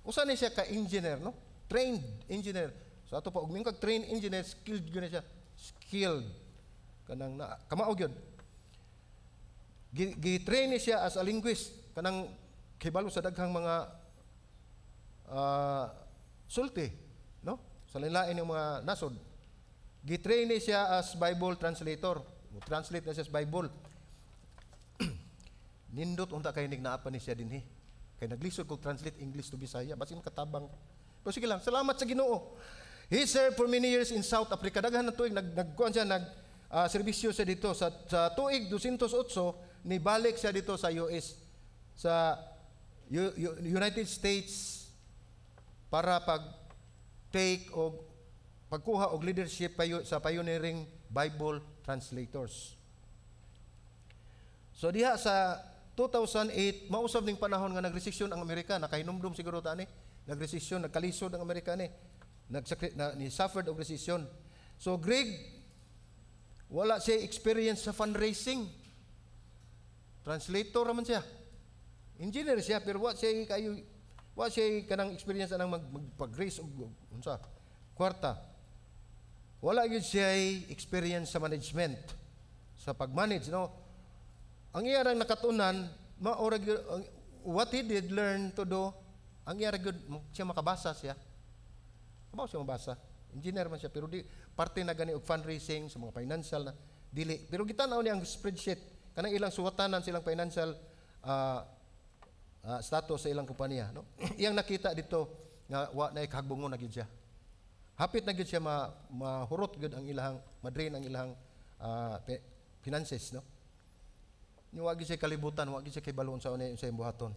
Usa ni siya ka engineer, no? Trained engineer. So ato pa og kag trained engineer, skilled gyud na siya. Skilled. Kanang na kamao gyud. Gi-train ni siya as a linguist, kanang kibalo sa daghang mga sulti, no? Sa lain ng mga nasod. Gi-train ni siya as Bible translator. Mo translate na siya sa Bible. Nindot unta kay naa pa ni siya dinhi. Kay naglisod kog translate English to Bisaya, basin makatabang. Pero sige lang, salamat sa Ginoo. He served for many years in South Africa. Daghan na tuig nagkuan siya, nag serbisyo siya dito sa tuig 208, nibalik siya dito sa US. sa United States para pag take og pagkuha og leadership sa pioneering Bible translators. So diha sa 2008, mausab ning panahon nga nagresesyon ang Amerika, nakahinumdum siguro ta ani. Nagresesyon, nagkalisod ang Amerika ni. Na, ni suffered og recession. So Greg, wala siya experience sa fundraising. Translator raman siya. Engineer siya, pero wa siya kayo, wa siya kanang experience anang magpag-raise og unsa kwarta. Wala gyud siya experience sa management, sa pag-manage, no. Ang iya rang nakatunan, mao ra gyud what he did learn to do, ang iya ra gyud siya makabasa siya. Kabaw siya mabasa. Engineer man siya, pero di parte na gani og fundraising sa mga financial na dili. Pero gitan-aw niya ang spreadsheet kanang ilang suwatanan silang financial status sa ilang kompanya, no. Iyang nakita dito nga wa na kahagbungon na gyud siya. Hapit na gyud siya mahurot gyud ang ilahang, ma-drain ang ilahang finances, no. Ni wa gyud siya kalibutan, wa gyud siya kay sa unay sa buhaton.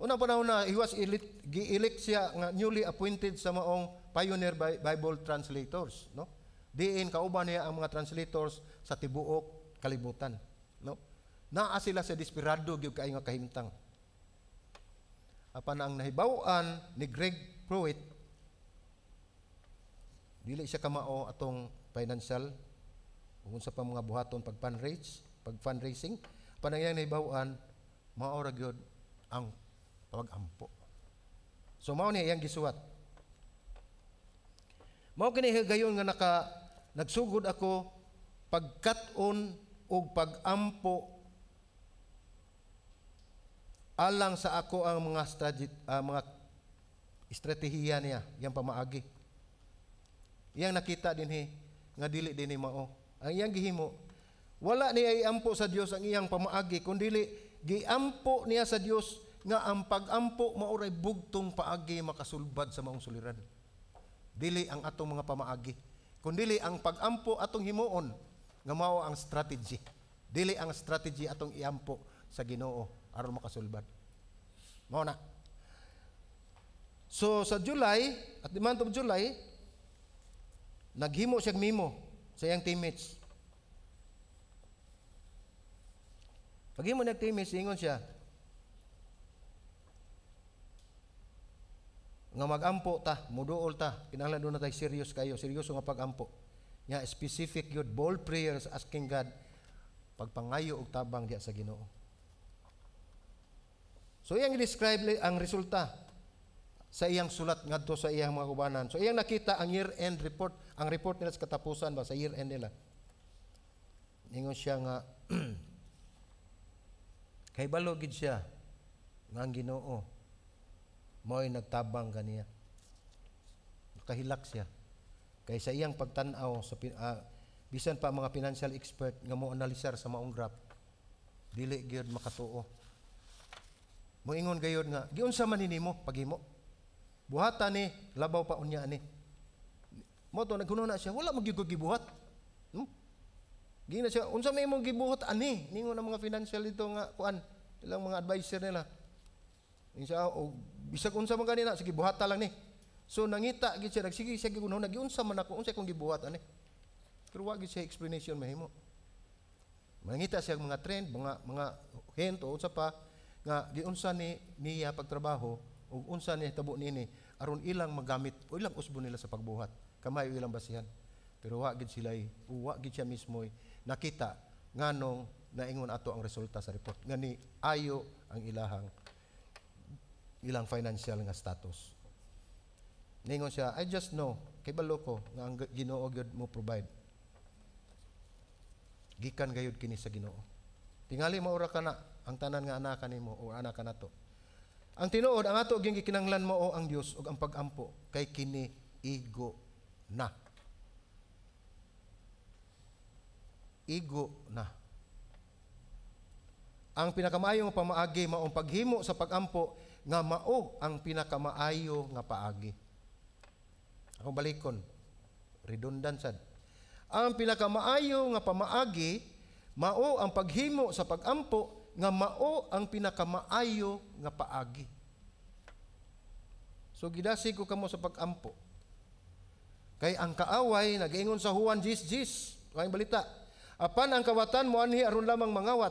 Unang panahon na he was elect, gi-elect siya nga newly appointed sa maong Pioneer Bible Translators, no. Diin kauban niya ang mga translators sa tibuok kalibutan, no. Naa sila sa desperado gyud kaayo nga kahimtang. Apan ang nahibaw-an ni Greg Pruitt, dili siya kamao atong financial ug unsa pa mga buhaton pag fundraising. Apan ang iyang nahibaw-an, mao ra gyud ang pag-ampo. So mao ni iyang gisuwat. Mao kini higayon nga nagsugod ako pagkat-on ug pag-ampo alang sa ako ang mga estratehiya niya, iyang pamaagi. Iyang nakita dinhi nga dili dinhi mao. Ang iyang gihimo, wala niya iampo sa Dios ang iyang pamaagi, kundi giampo niya sa Dios nga ang pag-ampo mao ray bugtong paagi makasulbad sa maong suliran. Dili ang atong mga pamaagi, kundili ang pag-ampo atong himuon nga mao ang strategy. Dili ang strategy atong iampo sa Ginoo aron makasulbad. Mao na. So sa July, at the month of July, naghimo siya memo sa iyang teammates. Paghimo niya teammates, ingon siya nga magampo ta, muduol ta, kinahanglan doon na tayo serious kayo, seryoso nga pagampo. Nga specific yun, bold prayers asking God pagpangayo og tabang diya sa Ginoo. So iyang i-describe ang resulta sa iyang sulat ngadto sa iyang mga kubanan. So iyang nakita ang year-end report, ang report nila sa katapusan ba sa year-end nila. Ingon siya nga kahibalo gid siya nga ang Ginoo mao'y nagtabang kaniya. Nakahilak siya. Kay sa iyang pagtan-aw sa bisan pa mga financial expert nga mo analisar sa maong graph, dili gyud makatuo. Moingon gayud nga giunsa man nimo paghimo. Buhata ni labaw pa unya ani. Mo to naghununa siya, wala man gyud ko gibuhat. Gina siya, unsa may imong gibuhat ani? Ningon ang mga financial dito nga kuan, ilang mga advisor nila. Insa og bisag unsa man ganina, sige buhata lang ni. So nangita gid siya, nagsige siya gigunahon, giunsa man ako, unsa akong gibuhat ani. Pero wa gid siya explanation mahimo. Mangita siya mga trend, mga hint o unsa pa nga giunsa ni niya pagtrabaho ug unsa ni tabo niini aron ilang magamit o ilang usbo nila sa pagbuhat. Kamay o ilang basihan. Pero wa gid sila, wa gid siya mismo nakita nganong naingon ato ang resulta sa report nga ni ayo ang ilang financial nga status. Ningon siya, I just know, kay balo ko nga ang Ginoo gyud mo provide. Gikan gayud kini sa Ginoo. Tingali maura ka na ang tanan nga anak nimo o anak ka nato. Ang tinuod ang ato gyud gikinahanglan mao ang Dios ug ang pagampo kay kini igo na. Igo na. Ang pinakamaayong pamaagi mao ang paghimo sa pagampo nga mao ang pinakamaayo nga paagi. Akong balikon, redundant sad. Ang pinakamaayo nga pamaagi mao ang paghimo sa pagampo nga mao ang pinakamaayo nga paagi. So gidasig ko kamo sa pag-ampo. Kay ang kaaway nagaingon sa Juan 10:10, ang balita. Apan ang kawatan moanhi aron lamang mangawat,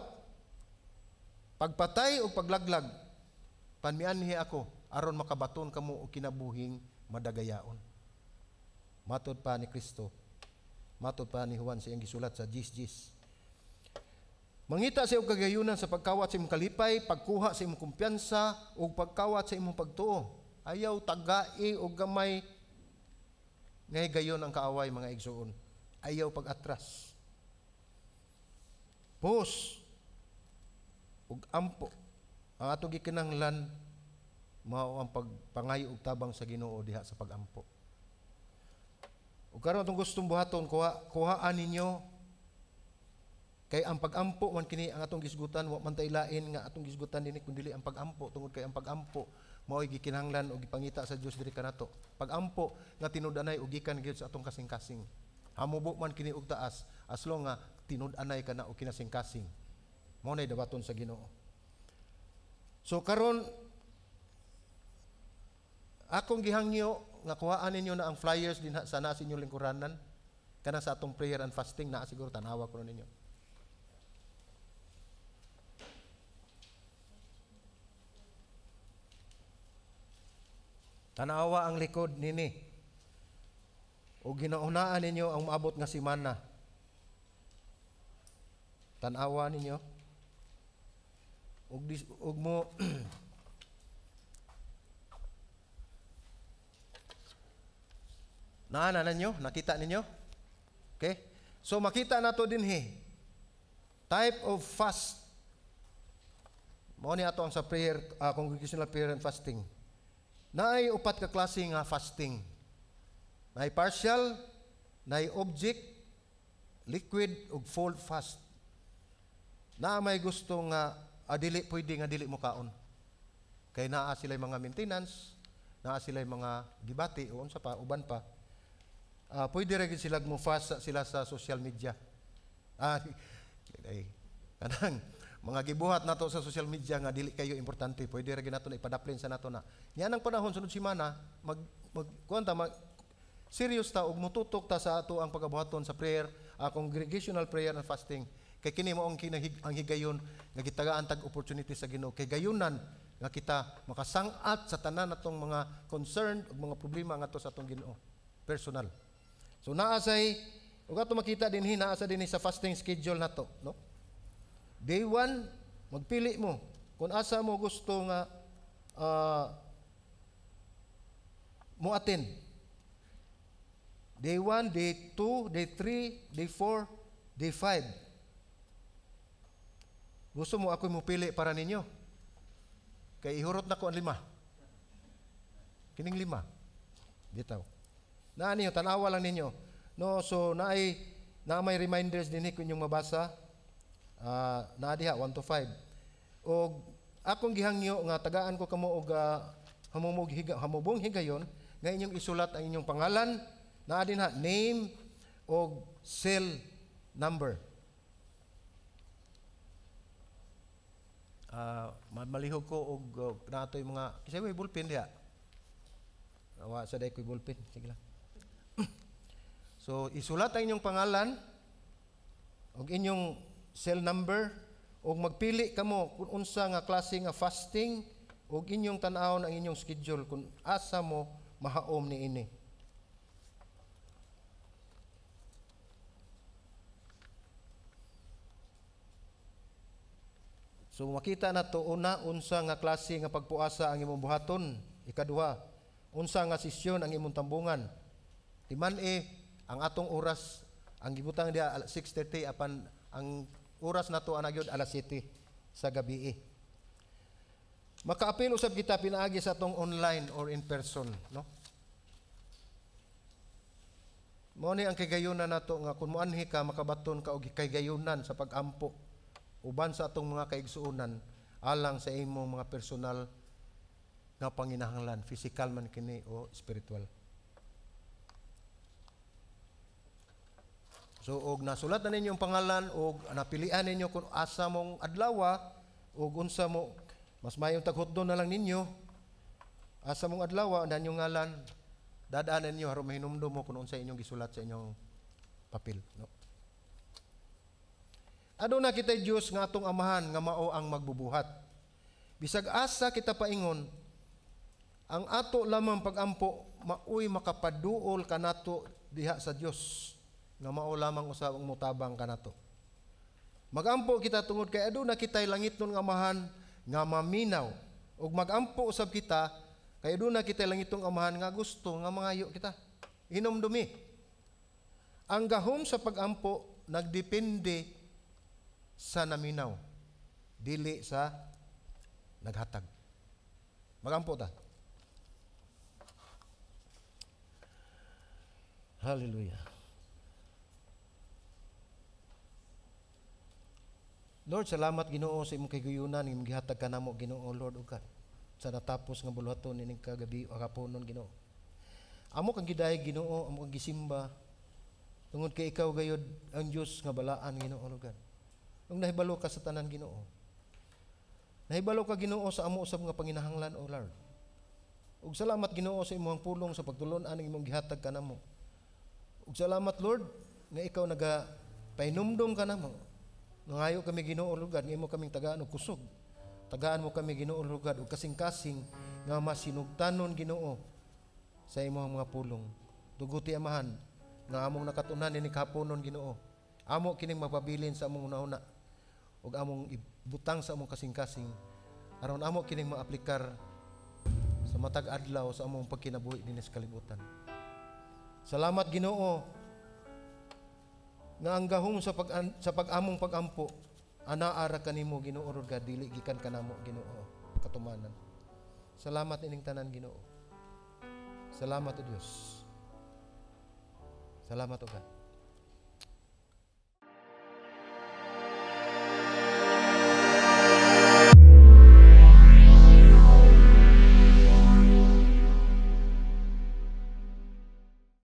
pagpatay o paglaglag, panmianhi ako aron makabaton kamo og kinabuhing madagayaon. Matod pa ni Kristo, matod pa ni Juan sa iyang gisulat sa 10:10. Mangita sa iyong kagayunan sa pagkawat sa imong kalipay, pagkuha sa imong kumpiyansa ug pagkawat sa imong pagtuo. Ayaw tagai og gamay ngay gayon ang kaaway, mga igsuon. Ayaw pag-atras. Pos ug ampo ang atong gikinahanglan mao ang pagpangayo og tabang sa Ginoo diha sa pagampo. Ug karon atong gustong buhaton, kuhaan ninyo kay ang pagampo man kini ang atong gisgutan, wa man tay lain nga atong gisgutan dinhi kun dili ang pagampo, tungod kay ang pagampo mao'y gikinahanglan og gipangita sa Dios diri kanato. Pagampo nga tinud-anay og gikan gyud sa atong kasing-kasing. Hamubo man kini og taas as long nga tinud-anay kana og kinasing-kasing. Mao nay dabaton sa Ginoo. So karon akong gihangyo nga kuhaan ninyo na ang flyers dinha sa naa sa inyong lingkuranan kana sa atong prayer and fasting naa siguro tan-awa kuno ninyo. Tanawa ang likod nini. O ginaunaan ninyo ang maabot nga semana. Tanawa ninyo. Og mo naa na ninyo, nakita ninyo? Okay? So makita nato dinhi. Type of fast. Mao ni ato ang sa prayer, congregational prayer and fasting. Naay upat ka klase nga fasting. Naay partial, naay object, liquid ug full fast. Naa may gusto nga dili pwede nga dili mo kaon. Kay naa sila'y mga maintenance, naa sila'y mga gibati o unsa pa, uban pa. Pwede ra gid sila mo fast sila sa social media. Ay, kanang mga gibuhat nato sa social media nga dili kayo importante, pwede ra gyud nato na ipadaplin sa nato na. Nya nang panahon sunod semana mag kuan ta, mag serious ta og mututok ta sa ato ang pagabuhaton sa prayer, congregational prayer and fasting. Kay kini mao ang ang higayon nga gitagaan tag opportunity sa Ginoo, kay gayunan nga kita makasang-at sa tanan natong mga concern ug mga problema ngadto sa atong Ginoo personal. So naa say ug ato makita dinhi, naa sa dinhi sa fasting schedule nato, no? Day 1, magpili mo kung asa mo gusto nga mo attend. Day 1, day 2, day 3, day 4, day 5. Gusto mo ako mo pili para ninyo? Kay ihurot na ko ang 5. Kining 5. Bitaw. Naa ninyo, tanawa lang ninyo. No, so naay na may reminders dinhi kung inyong mabasa. Naa diha 1 to 5. Og akong gihangyo nga tagaan ko kamo og hamubong higayon nga inyong isulat ang inyong pangalan, naa dinha name og cell number. Malihog ko og natoy mga kasi may bullpen diha. Wa sa day koy bullpen, sige lang. So isulat ang inyong pangalan og inyong cell number og magpili kamo kung unsa nga klase nga fasting og inyong tan-awon ang inyong schedule kung asa mo mahaom niini. So makita nato una unsa nga klase nga pagpuasa ang imong buhaton, ikaduha unsa nga sesyon ang imong tambungan. Timan-i ang atong oras ang gibutang diha 6:30 apan ang oras nato ana gyud alas 7 sa gabi. Makaapil usab kita pinaagi sa atong online or in person, no? Mao ni ang kagayunan nato nga kun moanhi ka makabaton ka og kagayunan sa pagampo uban sa atong mga kaigsuonan alang sa imong mga personal nga panginahanglan, physical man kini o spiritual. So og nasulat na ninyo ang pangalan og napilian ninyo kung asa mong adlawa, Ug unsa mo mas mayong taghutdon na lang ninyo asa mong adlaw na inyong ngalan dadaanan ninyo aron mahinumdum mo kung unsa inyong gisulat sa inyong papel, no? Aduna kitay Dios nga atong amahan nga mao ang magbubuhat. Bisag asa kita paingon, ang ato lamang pagampo maoy makapaduol kanato diha sa Dios nga mao lamang usab ang motabang kanato. Magampo kita tungod kay aduna kitay langitnon nga amahan nga maminaw, ug magampo usab kita kay aduna kitay langitnong amahan nga gusto nga mangayo kita. Hinumdumi. Ang gahom sa pagampo nagdepende sa naminaw, dili sa naghatag. Magampo ta. Hallelujah. Lord, salamat Ginoo sa imong kahigayunan imong gihatag kanamo Ginoo, Lord, ug God. Sa natapos nga buluhaton ining kagabi o kaponon Ginoo. Amo kang gidayeg Ginoo, amo kang gisimba tungod kay ikaw gayud ang Dios nga balaan Ginoo, Lord God. Ug nahibalo ka sa tanan Ginoo. Nahibalo ka Ginoo sa amo usab nga panginahanglan, O Lord. Ug salamat Ginoo sa imong pulong sa pagtulon-an ang imong gihatag kanamo. Ug salamat Lord nga ikaw naga pahinumdom kanamo. Nangayo kami Ginoo, Lord God, nga imo kaming tagaan og kusog. Tagaan mo kami Ginoo, Lord God, og kasing-kasing nga masinugtanon Ginoo sa imong mga pulong. Duguti Amahan nga among nakatunan ini kahaponon Ginoo. Amo kining mapabilin sa among una-una ug among ibutang sa among kasing-kasing aron amo kining maaplikar sa matag adlaw sa among pagkinabuhi dinhi sa kalibutan. Salamat Ginoo nga ang gahom sa pag-among pagampo anaa ra kanimo Ginoo, Lord God, dili gikan kanamo Ginoo katumanan. Salamat ining tanan Ginoo. Salamat o Dios. Salamat o God.